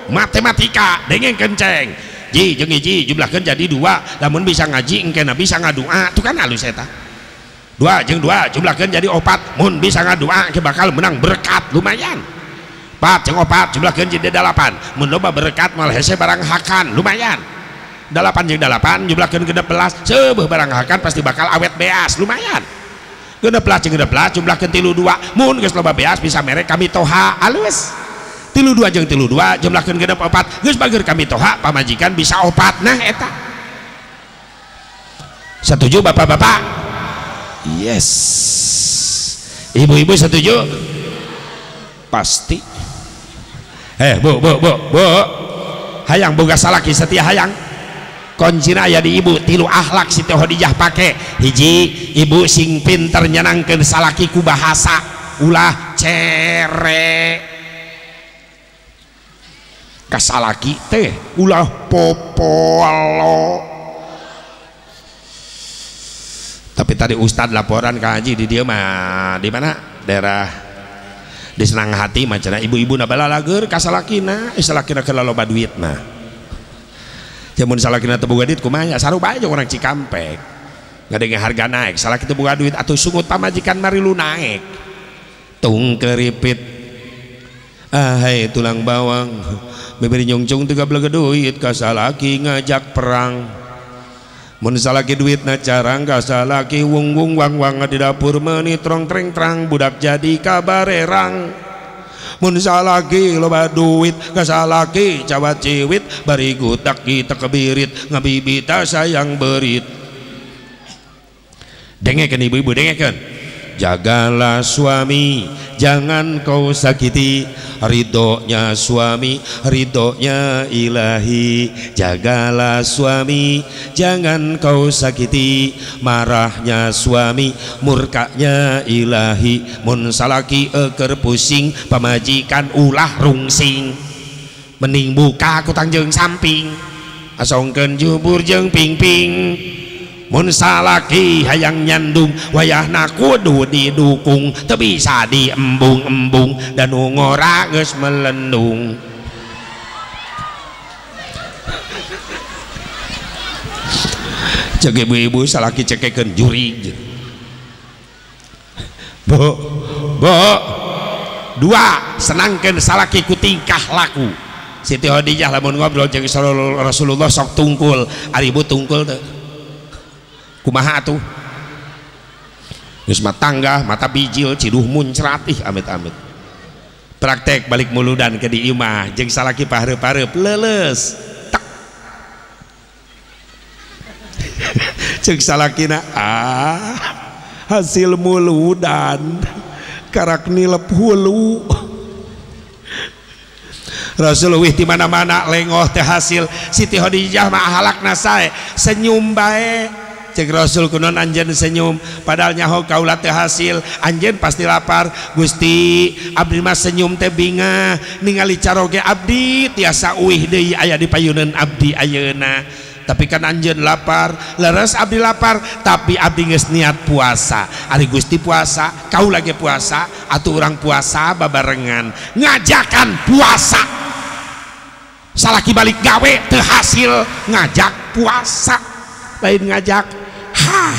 matematika dengeng kenceng ji jeung hiji jumlahkeun jadi dua, lamun bisa ngaji engkena bisa ngadua tuh kan halus eta. Dua jeung dua jumlahkeun jadi opat, mun bisa ngadua ke bakal menang berkat lumayan. Empat jeung opat jumlahkeun jadi delapan, mun loba berkat malah hese barang hakan lumayan. Delapan jeung delapan jumlahkeun 16, seubeuh barang hakan pasti bakal awet beas lumayan. 16 jeung 16 jumlahkeun 32, mun geus loba beas bisa mere kami toha alus. 32 jeung 32 jumlahkeun 64, geus bager kami toha pamajikan bisa opat. Nah eta setuju bapak-bapak? Yes. Ibu-ibu setuju? Pasti. Bu bu bu bu, hayang boga salaki setia hayang kuncina aya di ibu. Tilu akhlak Siti Khadijah pake. Hiji, ibu sing pinter nyenangkeun salaki ku bahasa, ulah cere kasalaki teh, ulah popolo. Tapi tadi ustad laporan ka haji di dieu mah di mana daerah di Senang Hati mah cenah ibu-ibu na balalager ka salakina, salakina keur loba duit mah. Jamun salakina teu boga duit kumaha sarupa aja orang Cikampek. Ngadenge harga naik, salaki teu boga duit atuh sungut pamajikan marilu naik. Tung keripit. Ahai tulang bawang, bibir nyungcung tiga belega duit kasalaki ngajak perang. Mun salaki duitna carang kasalaki wung wung wang wang di dapur meuni trong treng trang budak jadi kabarerang. Mun salaki loba duit kasalaki cawat ciwit bari gutak kita kebirit ngabibita sayang berit. Dengekeun ibu-ibu, dengekeun. Jagalah suami, jangan kau sakiti, ridhonya suami, ridhonya ilahi. Jagalah suami, jangan kau sakiti, marahnya suami, murkanya ilahi. Mun salaki eker pusing, pamajikan ulah rungsing. Mending buka kutang jeung samping, asongkeun jubur jeung pingping. Mun salaki hayang nyandung wayahna kudu didukung teu bisa diembung-embung dan nu ngora geus melendung. Cek ibu-ibu salaki cekekeun jurig. Bu, bu. Dua, senangkeun salaki ku tingkah laku. Siti Khadijah lamun ngobrol jeung Rasulullah sok tungkul, ari ibu tungkul teu? Kumaha atuh? Geus mah tangga, mata bijil, ciduh muncrat, ih amit-amit. Praktek balik muludan ke di imah jeung salaki pahareup-hareup leuleus. Tek. Ceuk salakina, ah hasil muludan karak nilep hulu. Rasul wih di mana-mana lengoh teh hasil. Siti Khadijah mah ahlakna sae, senyum bae. Cek Rasul kunon anjeun senyum padahal nyaho kaula teh hasil, anjeun pasti lapar. Gusti abdi mah senyum teh bingah ningali caroge abdi tiasa uih deui aya di payuneun abdi ayeuna. Tapi kan anjeun lapar, leres abdi lapar, tapi abdi geus niat puasa. Ari Gusti puasa, kaula ge puasa, atuh urang puasa babarengan ngajakan puasa. Salaki balik gawe teu hasil ngajak puasa, lain ngajak hah.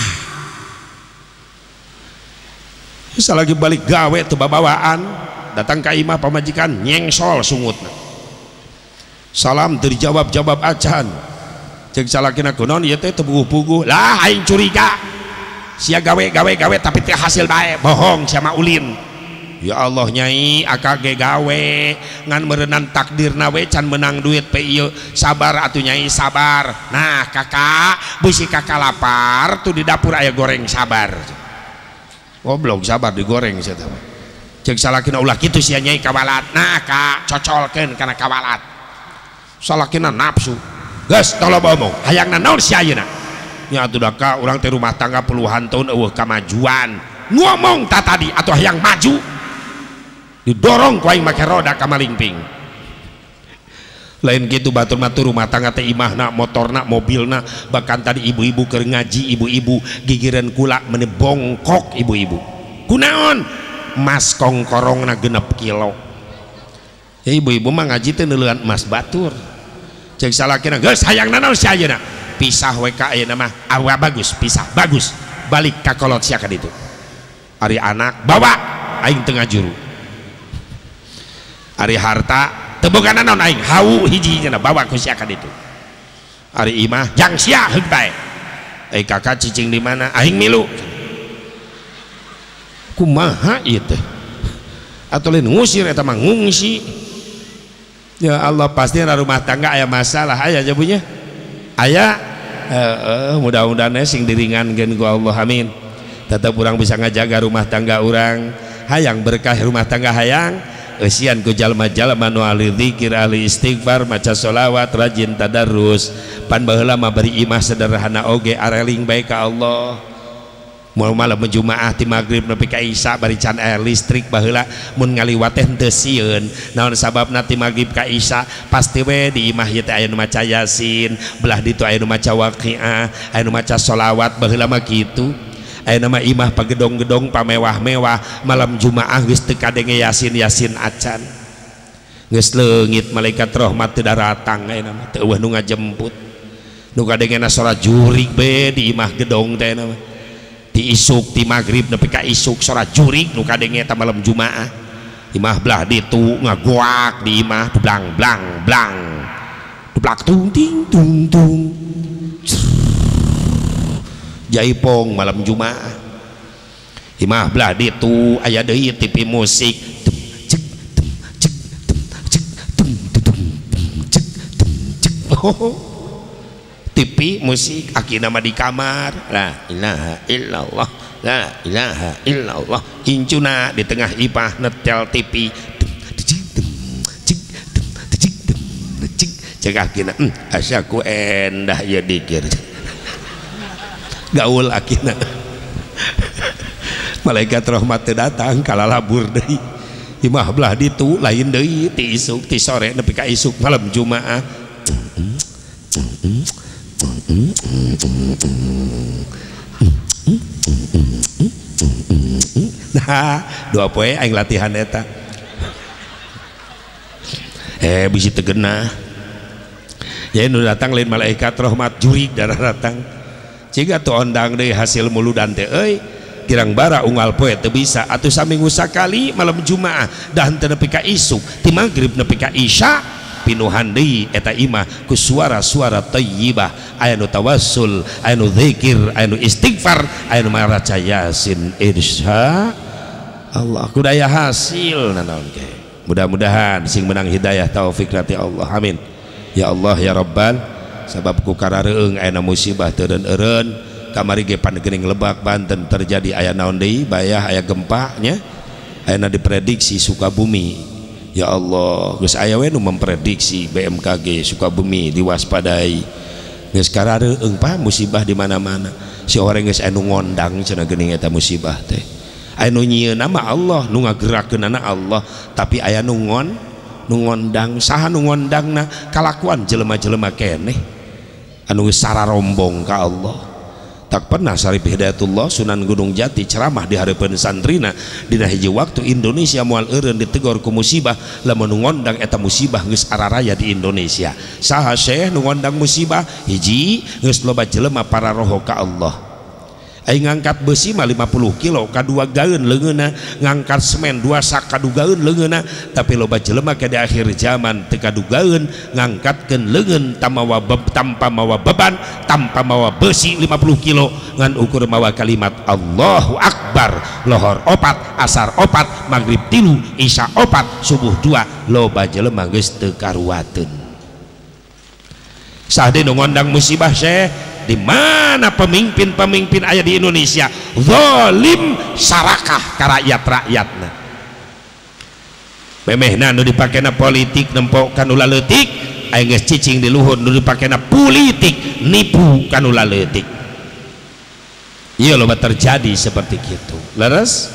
Salaki balik gawe teu babawaan, datang ka imah pamajikan nyengsol sungutna. Salam teu dijawab-jawab acan. Cek salakina kunaon ieu teh teu puguh-puguh. Lah aing curiga. Sia gawe gawe gawe tapi teu hasil bae, bohong sia mah ulin. Ya Allah nyai akang ge gawe ngan meureunan takdirna we can menang duit pe ieu. Sabar atuh nyai sabar. Nah kakak bisi kakak lapar tuh di dapur aya goreng sabar. Goblok sabar digoreng sia teh. Cek salakina ulah kitu sia nyai kawalat. Nah kak cocolkeun kana kawalat. Salakina nafsu. Geus tong loba omong hayangna naon sia ayeuna? Nya atuh da ka urang teh rumah tangga puluhan tahun eueuh kamajuan. Ngomong ta tadi atuh hayang maju. Didorong ku aing make roda ka malingping. Lain kitu batur mah rumah tangga teh imahna, motorna, mobilna, bahkan tadi ibu-ibu keur ngaji, ibu-ibu gigireun kula meuni bongkok ibu-ibu. Kunaon? Emas kongkorongna 6 kilo. Ya ibu-ibu mah ngaji teh neuleuan emas batur. Cek salakina geus hayangna naon sia ayeuna? Pisah we ka ayeuna mah. Awa bagus, pisah bagus. Balik ka kolot sia ka ditu. Ari anak bawa aing teu ngajuru. Ari harta teu boga naon aing, hau hiji nya bawa ku sia ka ditu. Ari imah jang sia heug bae. Ai kakak cicing di mana? Aing milu. Kumaha ieu teh? Atuh lain ngusir eta mah ngungsi. Ya Allah pasti rumah tangga aya masalah aya jabunya. Aya mudah-mudahan sing diringankeun ku Allah amin. Tetep urang bisa ngajaga rumah tangga urang, hayang berkah rumah tangga hayang eusian ku jalma-jalma nu ahli zikir, ahli istighfar, maca sholawat, rajin tadarus. Pan baheula mah bari imah sederhana oge areling bae ka Allah. Mun malam Jumaah ti magrib nepi ka Isya bari can air listrik baheula mun ngaliwat teh henteu sieun. Naon sababna ti magrib ka Isya pasti we di imah ieu teh aya nu maca Yasin, belah ditu aya nu maca Waqiah, aya nu maca sholawat baheula mah kitu. Ayeuna mah imah pagedong-gedong pamewah-mewah malam Jumaah geus teu kadenge Yasin-Yasin acan. Geus leungit malaikat rahmat teu daratang ayeuna mah teu eueuh nu ngajemput. Nu kadengena sora jurig be di imah gedong teh ayeuna mah. Ti isuk ti magrib nepi ka isuk sora jurig nu kadenge eta malam Jumaah. Imah belah ditu ngagoak di imah blang blang blang. Dublak tung ting tung tung. Jaipong malam Jumaah. Imah belah ditu aya deui TV musik. Tum cek tum cek tum cek tum tum cek tum cek. TV musik akina mah di kamar. La ilaha illallah, la ilaha illallah. Incuna di tengah ipah netel TV. Tum cek tum cek tum cek tum cek. Cek akina asa ku endah ieu dikir. Gaul akina. Malaikat rahmat teu datang kalalabur deui. Imah belah ditu lain deui ti isuk ti sore nepi ka isuk malam Jumaah. Nah, dua poe aing latihan eta. Bisi teu genah. Ya nu datang lain malaikat rahmat jurig darah datang. Ciga tuh ondang deui hasil muludan teh euy. Girang bara unggal poe teu bisa atuh saminggu sakali malam Jumaah dah teu nepi ka isuk ti magrib nepi ka isya pinuhan deui eta imah ku suara-suara thayyibah aya nu tawassul aya nu zikir aya nu istighfar aya nu maraca yasin insya Allah kudu aya hasil nanaon ge mudah-mudahan sing menang hidayah taufik ti Allah amin ya Allah ya Rabbal sabab ku karareung aya musibah teu eureun kamari ge pandegening Lebak Banten terjadi aya naon deui bayah aya gempa nya ayeuna diprediksi Sukabumi ya Allah geus aya we nu memprediksi BMKG Sukabumi diwaspadai geus karareung pa musibah di mana-mana si orang geus anu ngondang cenah geuning eta musibah teh aya nu nyieunna mah Allah nu ngagerakeunana Allah tapi aya nu ngondang saha nu ngondangna kalakuan jelema-jelema keneh anu geus sararombong ka Allah. Tak pernah Syarif Hidayatullah Sunan Gunung Jati ceramah di hareupeun santrina dina hiji waktu Indonesia moal eureun ditegor ku musibah lamun nu ngondang eta musibah geus araraya di Indonesia. Saha syekh nu ngondang musibah? Hiji geus loba jelema pararoho ka Allah. Aing ngangkat besi mah 50 kilo kadua gaeun leungeunna, ngangkat semen 2 sak kadugaeun leungeunna, tapi loba jelema ke di akhir zaman teu kadugaeun ngangkatkeun leungeun tanpa mawa beban, tanpa mawa besi 50 kilo ngan ukur mawa kalimat Allahu Akbar, lohor 4, asar 4, maghrib 3, isya 4, subuh 2, loba jelema geus teu karuateun. Sahde nu ngondang musibah syekh? Di mana pemimpin-pemimpin aya di Indonesia zalim sarakah ka rakyat-rakyatna memehna nu dipakena politik nempo ka nu laleutik aya geus cicing di luhur nu dipakena politik nipu ka nu laleutik. Ieu loba terjadi seperti kitu leres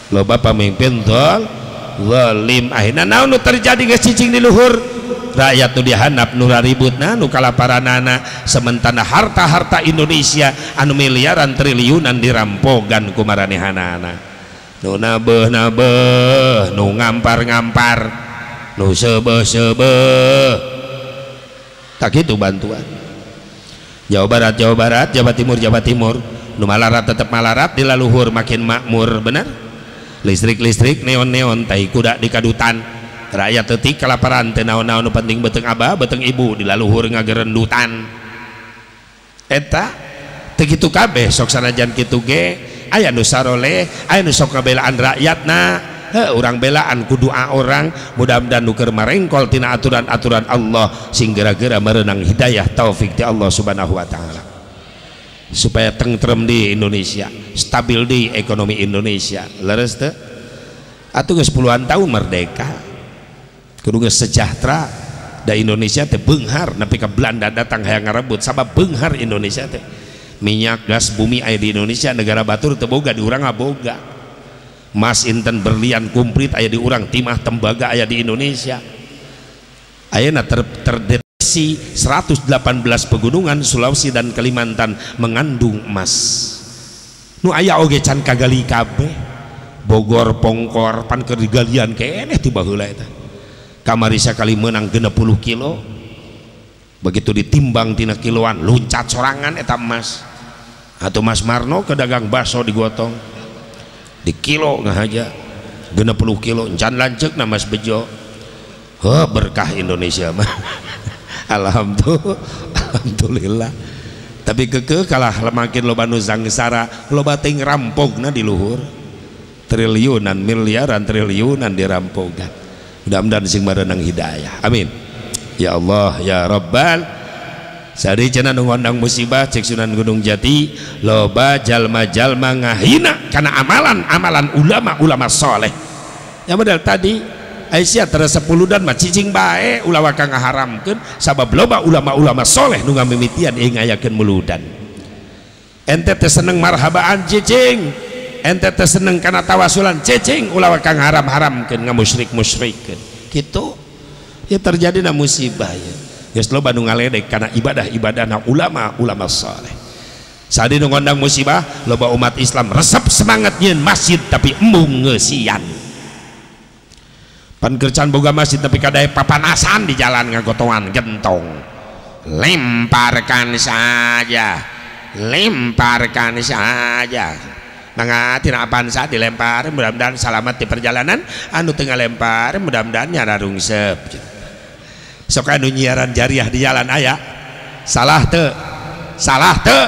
loba pemimpin zalim akhirna naon nu terjadi geus cicing di luhur rakyat nu dihandap nu raributna nu kalaparanana sementara harta-harta Indonesia anu miliaran triliunan dirampogan ku maranehanana nu nabeuh-nabeuh nu ngampar-ngampar nu seubeuh-seubeuh tak kitu bantuan Jawa Barat Jawa Barat Jawa Timur Jawa Timur nu malarat tetep malarat di laluhur makin makmur bener listrik-listrik neon-neon tai kuda di kadutan rakyat tetik kelaparan teu naon-naon nu penting beuteung abah beuteung ibu di laluhur ngagerendutan eta teu kitu kabeh sok sanajan kitu ge aya nu saroleh aya nu sok ngabelaan rakyatna heuh urang belaan ku doa orang mudah-mudahan nu keur marengkol tina aturan-aturan Allah sing gara-gara merenang hidayah taufik ti Allah Subhanahu wa taala supaya tentrem di Indonesia stabil di ekonomi Indonesia leres teu atuh geus puluhan tahun merdeka kudu geus sejahtera da Indonesia teh beunghar nepi ka Belanda datang hayang ngarebut sabab beunghar Indonesia teh minyak gas bumi aya di Indonesia negara batur teu boga di urang ngaboga emas inten berlian kumplit aya di urang timah tembaga aya di Indonesia ayeuna terdeteksi 118 pegunungan Sulawesi dan Kalimantan mengandung emas nu aya oge can kagali kabeh Bogor Pongkor pan keur digalian keneh ti baheula eta kamari sakali menang 60 kilo begitu ditimbang tina kiloan loncat sorangan eta emas atau Mas Marno ke dagang bakso digotong di kilo ngahaja 60 kilo encan lanceuk na Mas Bejo heuh berkah Indonesia mah. Alhamdulillah tapi kekeh kalah makin loba nu sangsara loba teuing rampogna di luhur triliunan miliaran triliunan dirampogan mudah-mudahan sing marenang hidayah amin ya Allah ya Rabbal sari cenah nu ngondang musibah cek Sunan Gunung Jati loba jalma-jalma ngahina kana amalan-amalan ulama-ulama soleh yang model tadi Aisyah terus 10 dan mah cicing bae ulah waka ngaharamkeun sabab loba ulama-ulama soleh nu ngamimitian ieu ngayakeun muludan ente teh seneng marhabaan cicing ente teh seneng kana tawasulan cicing ulah waka ngaharam-haramkeun ngamusyrik-musyrikeun kitu ya terjadi na musibah ya. Geus loba nu ngaledek kana ibadah-ibadahna ulama-ulama saleh. Sadi nu ngondang musibah, loba umat Islam resep semangat nyieun masjid tapi embung ngeusian. Pan kerjaan boga masjid tapi kadae papanasan di jalan ngagotongan gentong. Lemparkan saja, lemparkan saja. Mangga tina Avanza dilempar, mudah-mudahan selamat di perjalanan. Anu teu ngalempar, mudah-mudahan nyararungsep. Sok anu nyiaran jariah di jalan aya. Salah teu? Salah teu?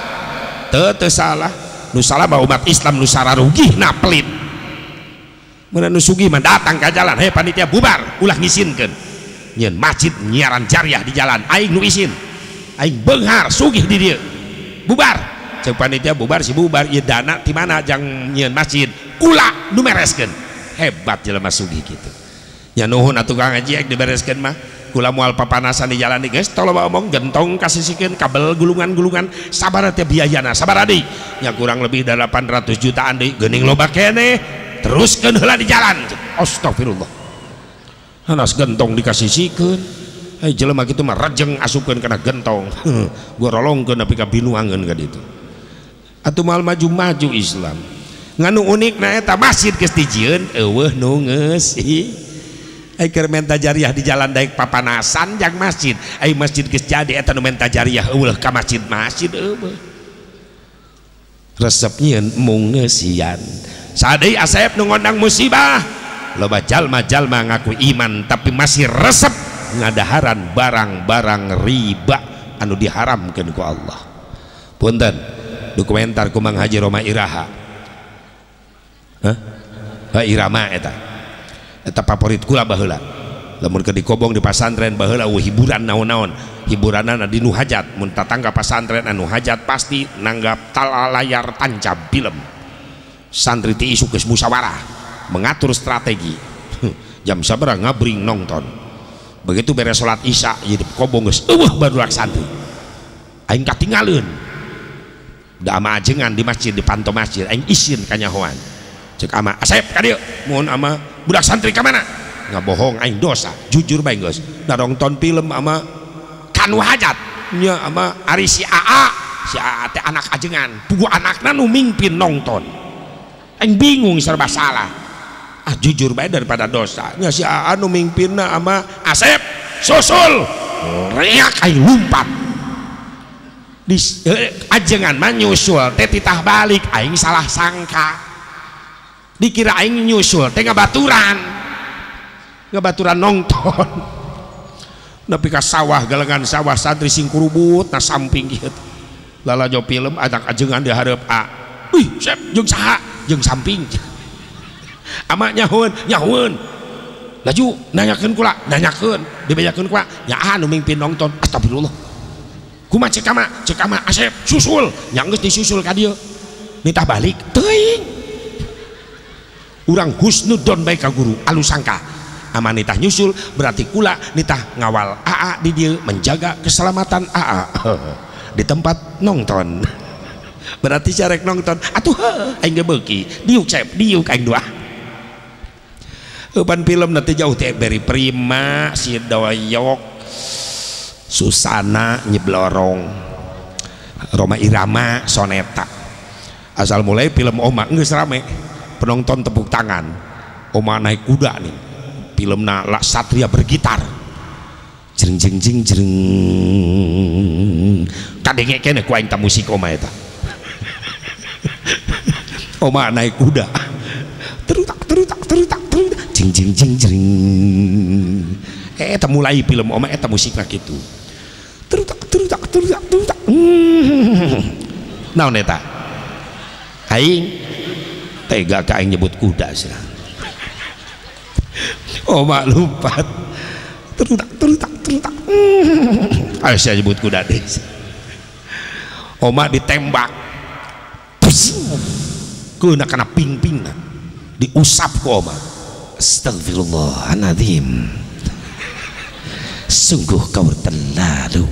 Teu teu salah. Nu salah mah umat Islam nu sararugihna pelit. Mun nu sugih mah datang ka jalan, hei panitia bubar, ulah ngisinkeun. Nyeun masjid nyiaran jariah di jalan, aing nu isin. Aing beunghar sugih di dieu. Bubar. Cek panitia bubar si bubar, ieu dana ti mana jang nyieun masjid, kula nu mereskeun. Hebat jelema sugih kitu. Nya nuhun atuh Kang Haji ek dibereskeun mah. Kula moal papanasan di jalan geus tong loba omong gentong kasisikeun kabel gulungan-gulungan sabar teh biayana sabar deui nya kurang lebih 800 jutaan deui geuning loba keneh teruskeun heula di jalan. Astagfirullah, hanas gentong dikasisikeun hei jelema kitu mah rejeng asupkeun kana gentong gorolongkeun nepi ka binuangeun ka ditu atuh moal maju-maju Islam. Nganu unikna eta masjid geus dijieun eueuh nu ngeusi. Ai keur menta jariah di jalan daek papanasan jang masjid. Ai masjid geus jadi eta nu menta jariah eueuh ka masjid-masjid eueuh. Resep nyieun mung ngeusian. Sadeuy asep nu ngondang musibah. Loba jalma-jalma ngaku iman tapi masih resep ngadaharan barang-barang riba anu diharamkeun ku Allah. Punten, dokumenter ku Mang Haji Roma Iraha. Hah? Ha Irama eta. Eta favorit kula baheula. Lamun keur dikobong di pasantren baheula eueuh hiburan naon-naon. Hiburanana di nu hajat, mun tatangga pasantren anu hajat pasti nanggap layar tancap film. Santri ti isuk geus musyawarah, mengatur strategi. Jam sabaraha ngabring nonton. Begitu beres salat Isya ieu dikobong geus eueuh barudak santri. Aing katingaleun. Da ama ajengan di masjid di panto masjid aing isin kanyahoan. Cek ama Asep ka dieu, mohon ama budak santri ka mana? Nggak bohong aing dosa, jujur bae geus. Da nonton film ama kanu hajat nya ama ari si AA, si AA teh anak ajengan, pugu anakna nu mingpin nonton. Aing bingung serba salah. Ah jujur bae daripada dosa. Nya si AA nu mingpinna ama Asep susul. Riak aing lumpat. Di ajengan mah nyusul teh titah balik aing salah sangka. Dikira aing nyusul teh ngabaturan nonton nepi ka sawah galengan sawah santri sing kurubut na samping kieu lalajo film anak ajengan di hareup a wih sep jeung saha jeung samping ama nyahueun nyahueun laju nanyakeun kula nanyakeun dibejakeun kula nya anu mingpin nonton astagfirullah kumaha cek ama Asep susul nya geus disusul ka dieu nitah balik teuing urang husnudon bae ka guru alus sangka ama nitah nyusul berarti kula nitah ngawal AA di dieu menjaga keselamatan AA di tempat nonton berarti carek nonton atuh heuh aing ge beuki diuk cep diuk aing doa eupan film nanti jauh teh Beri Prima si Doyok Susana Nyeblorong Roma Irama Soneta asal mulai film Oma geus rame penonton tepuk tangan. Oma naik kuda nih film na Satria bergitar jeng jeng jeng jeng kadenge kene ku aing ta musik Oma eta. Oma naik kuda terutak terutak terutak terutak jeng jeng jeng jeng eta mulai film Oma eta musikna kitu terutak terutak terutak terutak naon eta aing tega ka aing nyebut kuda sih. Oma lompat terutak terutak terutak ayo saya nyebut kuda deh. Oma ditembak keuna kana ping-pingna diusap ku Oma. Astagfirullahaladzim, sungguh kau terlalu,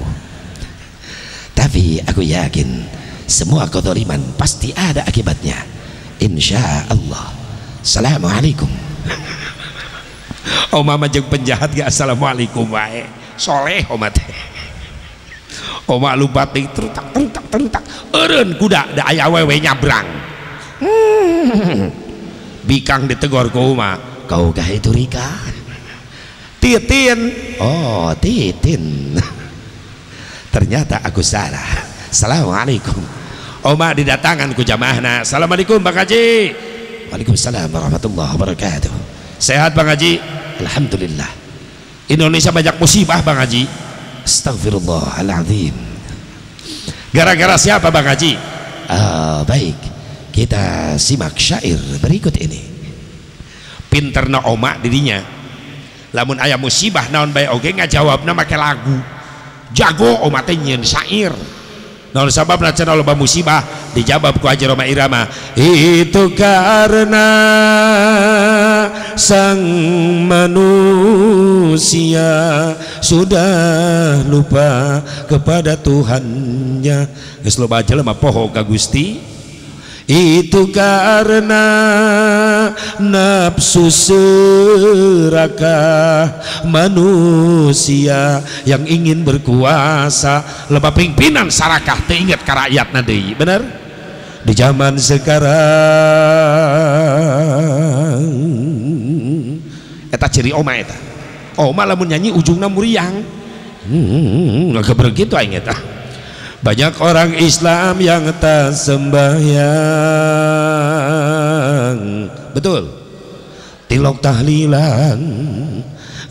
tapi aku yakin semua kezaliman pasti ada akibatnya, insya Allah. Assalamualaikum. Oma mah jeung penjahat ge assalamualaikum wae, soleh oma teh. Oma lupa ting terutak terutak terutak eureun kuda da aya awewe nyabrang. Bikang ditegor ku Oma, kau kah itu Rika? Titin. Oh, Titin. Ternyata aku salah. Assalamualaikum. Oma didatangan ku jamaahna. Assalamualaikum Bang Haji. Waalaikumsalam warahmatullahi wabarakatuh. Sehat Bang Haji? Alhamdulillah. Indonesia banyak musibah Bang Haji. Astagfirullahaladzim. Gara-gara siapa Bang Haji? Baik, kita simak syair berikut ini. Pinterna Oma dirinya. Lamun aya musibah naon bae oge ngajawabna make lagu. Jago Oma teh nyieun syair. Naon sababna cenah loba musibah dijawab ku Haji Rhoma Irama, itu karena sang manusia sudah lupa kepada Tuhannya. Geus loba jelema poho ka Gusti. Itu karena nafsu serakah manusia yang ingin berkuasa. Loba pimpinan sarakah teu inget ka rakyatna deui, bener? Di zaman sekarang eta ciri Oma eta. Oma lamun nyanyi ujungna muriang. Ngagebreg kitu aing eta. Banyak orang Islam yang tak sembahyang. Betul. Tilok tahlilan,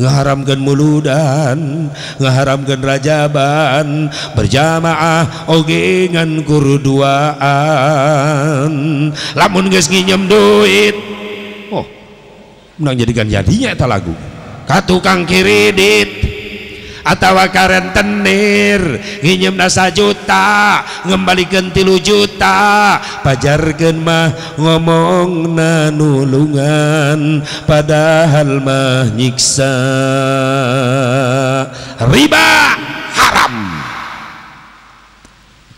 ngaharamkeun muludan, ngaharamkeun rajaban, berjamaah oge ngan kurduaan. Lamun geus nginjem duit, oh, menang jadikan jadinya eta lagu. Ka tukang kredit atawa karentenir nginjemna 1 juta ngembalikeun 3 juta, pajarkeun mah ngomongna nulungan padahal mah nyiksa. Riba haram.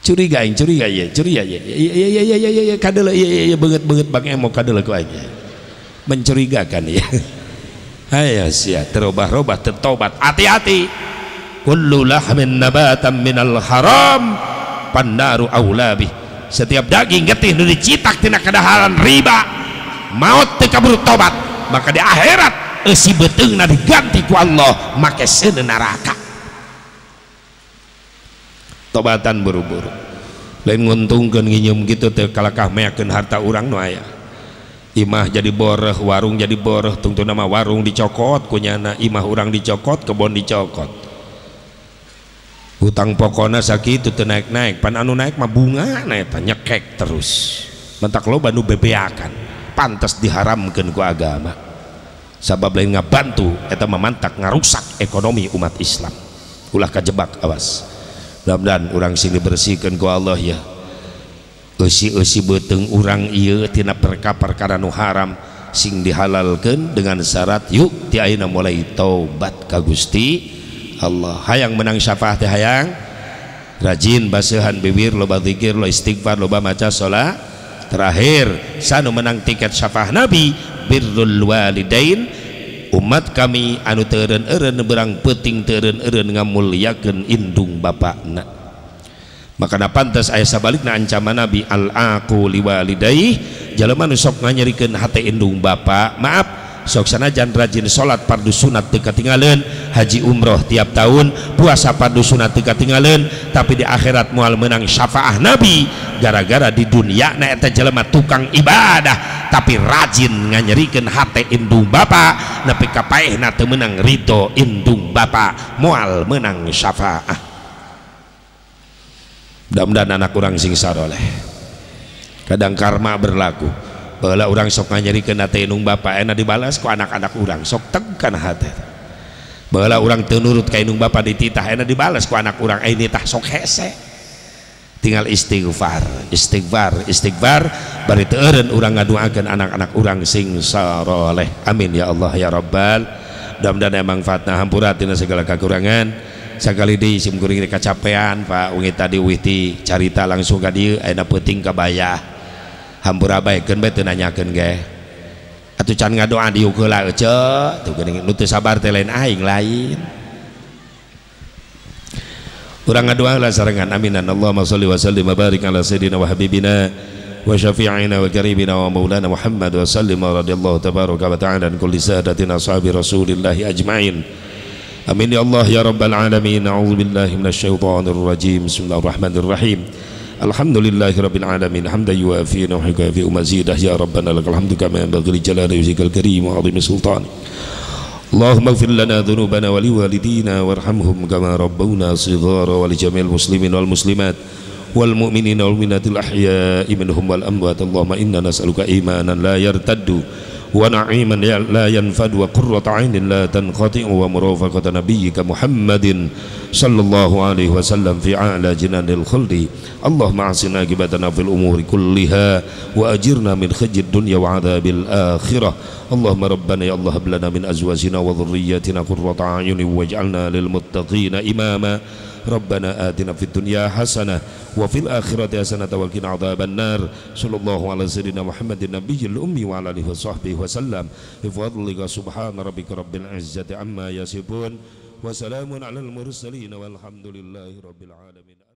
Curiga aing, curiga ya, curiga ya, iya iya iya iya kadeuleu iya iya beungeut-beungeut Bang Emo kadeuleu ku aing. Mencurigakan ya. Ayo sia terobah-robah tertobat, hati-hati. Kullu lahmin nabatan minal haram pandaru aulabih. Setiap daging getih nu dicitak tina kadaharan riba, maut teu kaburu tobat, maka di akhirat eusi beuteungna diganti ku Allah make seuneu neraka. Tobatan buru-buru. Lain nguntungkeun nginyeum kitu teh kalakah meakeun harta urang nu aya. Imah jadi boreh, warung jadi boreh, tungtuna mah warung dicokot kunyana, imah urang dicokot, kebon dicokot. Hutang pokona sakitu teu naik-naik, pan anu naik mah bunga na eta nyekek terus. Mentak loba nu bebeakan, pantes diharamkeun ku agama. Sabab lain ngabantu eta mah mantak ngarusak ekonomi umat Islam. Ulah kajebak awas. Mudah-mudahan urang sing dibersihkeun ku Allah ya. Eusi-eusi beuteung urang ieu tina perkara-perkara nu haram sing dihalalkeun dengan syarat yuk ti ayeuna mulai taubat ka Gusti Allah. Hayang menang syafaat teh hayang rajin baseuhan bibir, loba zikir, loba istighfar, loba maca salat. Terakhir sanu menang tiket syafaat Nabi birrul walidain, umat kami anu teu eureun-eureun berang peuting teu eureun-eureun ngamulyakeun indung bapakna. Makana pantes aya sabalikna ancaman Nabi al-aqu liwalidayhi, jalema nu sok nganyerikeun hate indung bapa. Maaf, sok sanajan rajin salat fardu sunat teu katingaleun, haji umroh tiap tahun, puasa fardu sunat teu katingaleun, tapi di akhirat moal menang syafaah Nabi gara-gara di dunia na eta jelema tukang ibadah tapi rajin nganyerikeun hate indung bapa, nepi ka paehna teu meunang ridho indung bapa, moal menang syafaah. Mudah-mudahan anak urang sing saroleh. Kadang karma berlaku. Baheula urang sok nganyerikeun hate indung bapa, enak dibalas ku anak-anak urang sok teg kana hate. Baheula urang teu nurut ka indung bapa dititah, enak dibalas ku anak urang, eh nitah sok hese. Tinggal istighfar, istighfar, istighfar, bari teu eureun urang ngaduakeun anak-anak urang sing saroleh. Amin ya Allah ya Rabbal. Mudah-mudahan manfaatna, hampura tina segala kekurangan. Sakali deui sim kuring rek kacapean Pak, wengi tadi wih ti carita langsung ka dieu ayeuna peuting ka bayah. Hampura baekeun bae teu nanyakeun ge. Atuh can ngadoa diuk heula ece, tuh geuning nu teu sabar teh lain aing lain. Urang ngadoa lah sarengan aminan. Allahumma shalli wa sallim wa barik ala sayyidina wa habibina wa syafi'ina wa karibina wa maulana Muhammad wa sallim wa radhiyallahu tabaraka wa ta'ala an kulli sadatina ashabi rasulillahi ajma'in. Amin ya Allah ya rabbal alamin. A'udzu billahi minasyaitonir rajim. Bismillahirrahmanirrahim. Alhamdulillahi rabbil alamin hamdan yuwafi wa yukafi mazidah ya rabbana lakal hamdu kama yanbaghi li jalali wajhikal karim wa 'azimi sultanik. Allahumma ighfir lana dhunubana wa liwalidina warhamhum kama rabbawna shighara wa li jami'il muslimin wal muslimat wal mu'minina wal mu'minatil ahya'i minhum wal amwat. Allahumma inna nas'aluka imanan la yartaddu wa na'iman la yanfadu wa qurrata 'ainin la tanqati'u wa murafaqata nabiyyika Muhammadin sallallahu alaihi wasallam fi a'la jinanil khuldi. Allahumma a'sina aqibatana fil umuri kulliha wa ajirna min khizyid dunya wa 'adzabil akhirah. Allahumma rabbana ya Allah hab lana min azwajina wa dhurriyyatina qurrata a'yunin waj'alna lil muttaqina imama. Rabbana atina fid dunya hasanah wa fil akhirati hasanah wa qina adzaban nar. Sallallahu ala sayyidina Muhammadin nabiyil ummi wa ala alihi wasahbihi wasallam. Bi fadlika subhana rabbika rabbil izzati amma yasifun wa salamun alal mursalin walhamdulillahi rabbil alamin.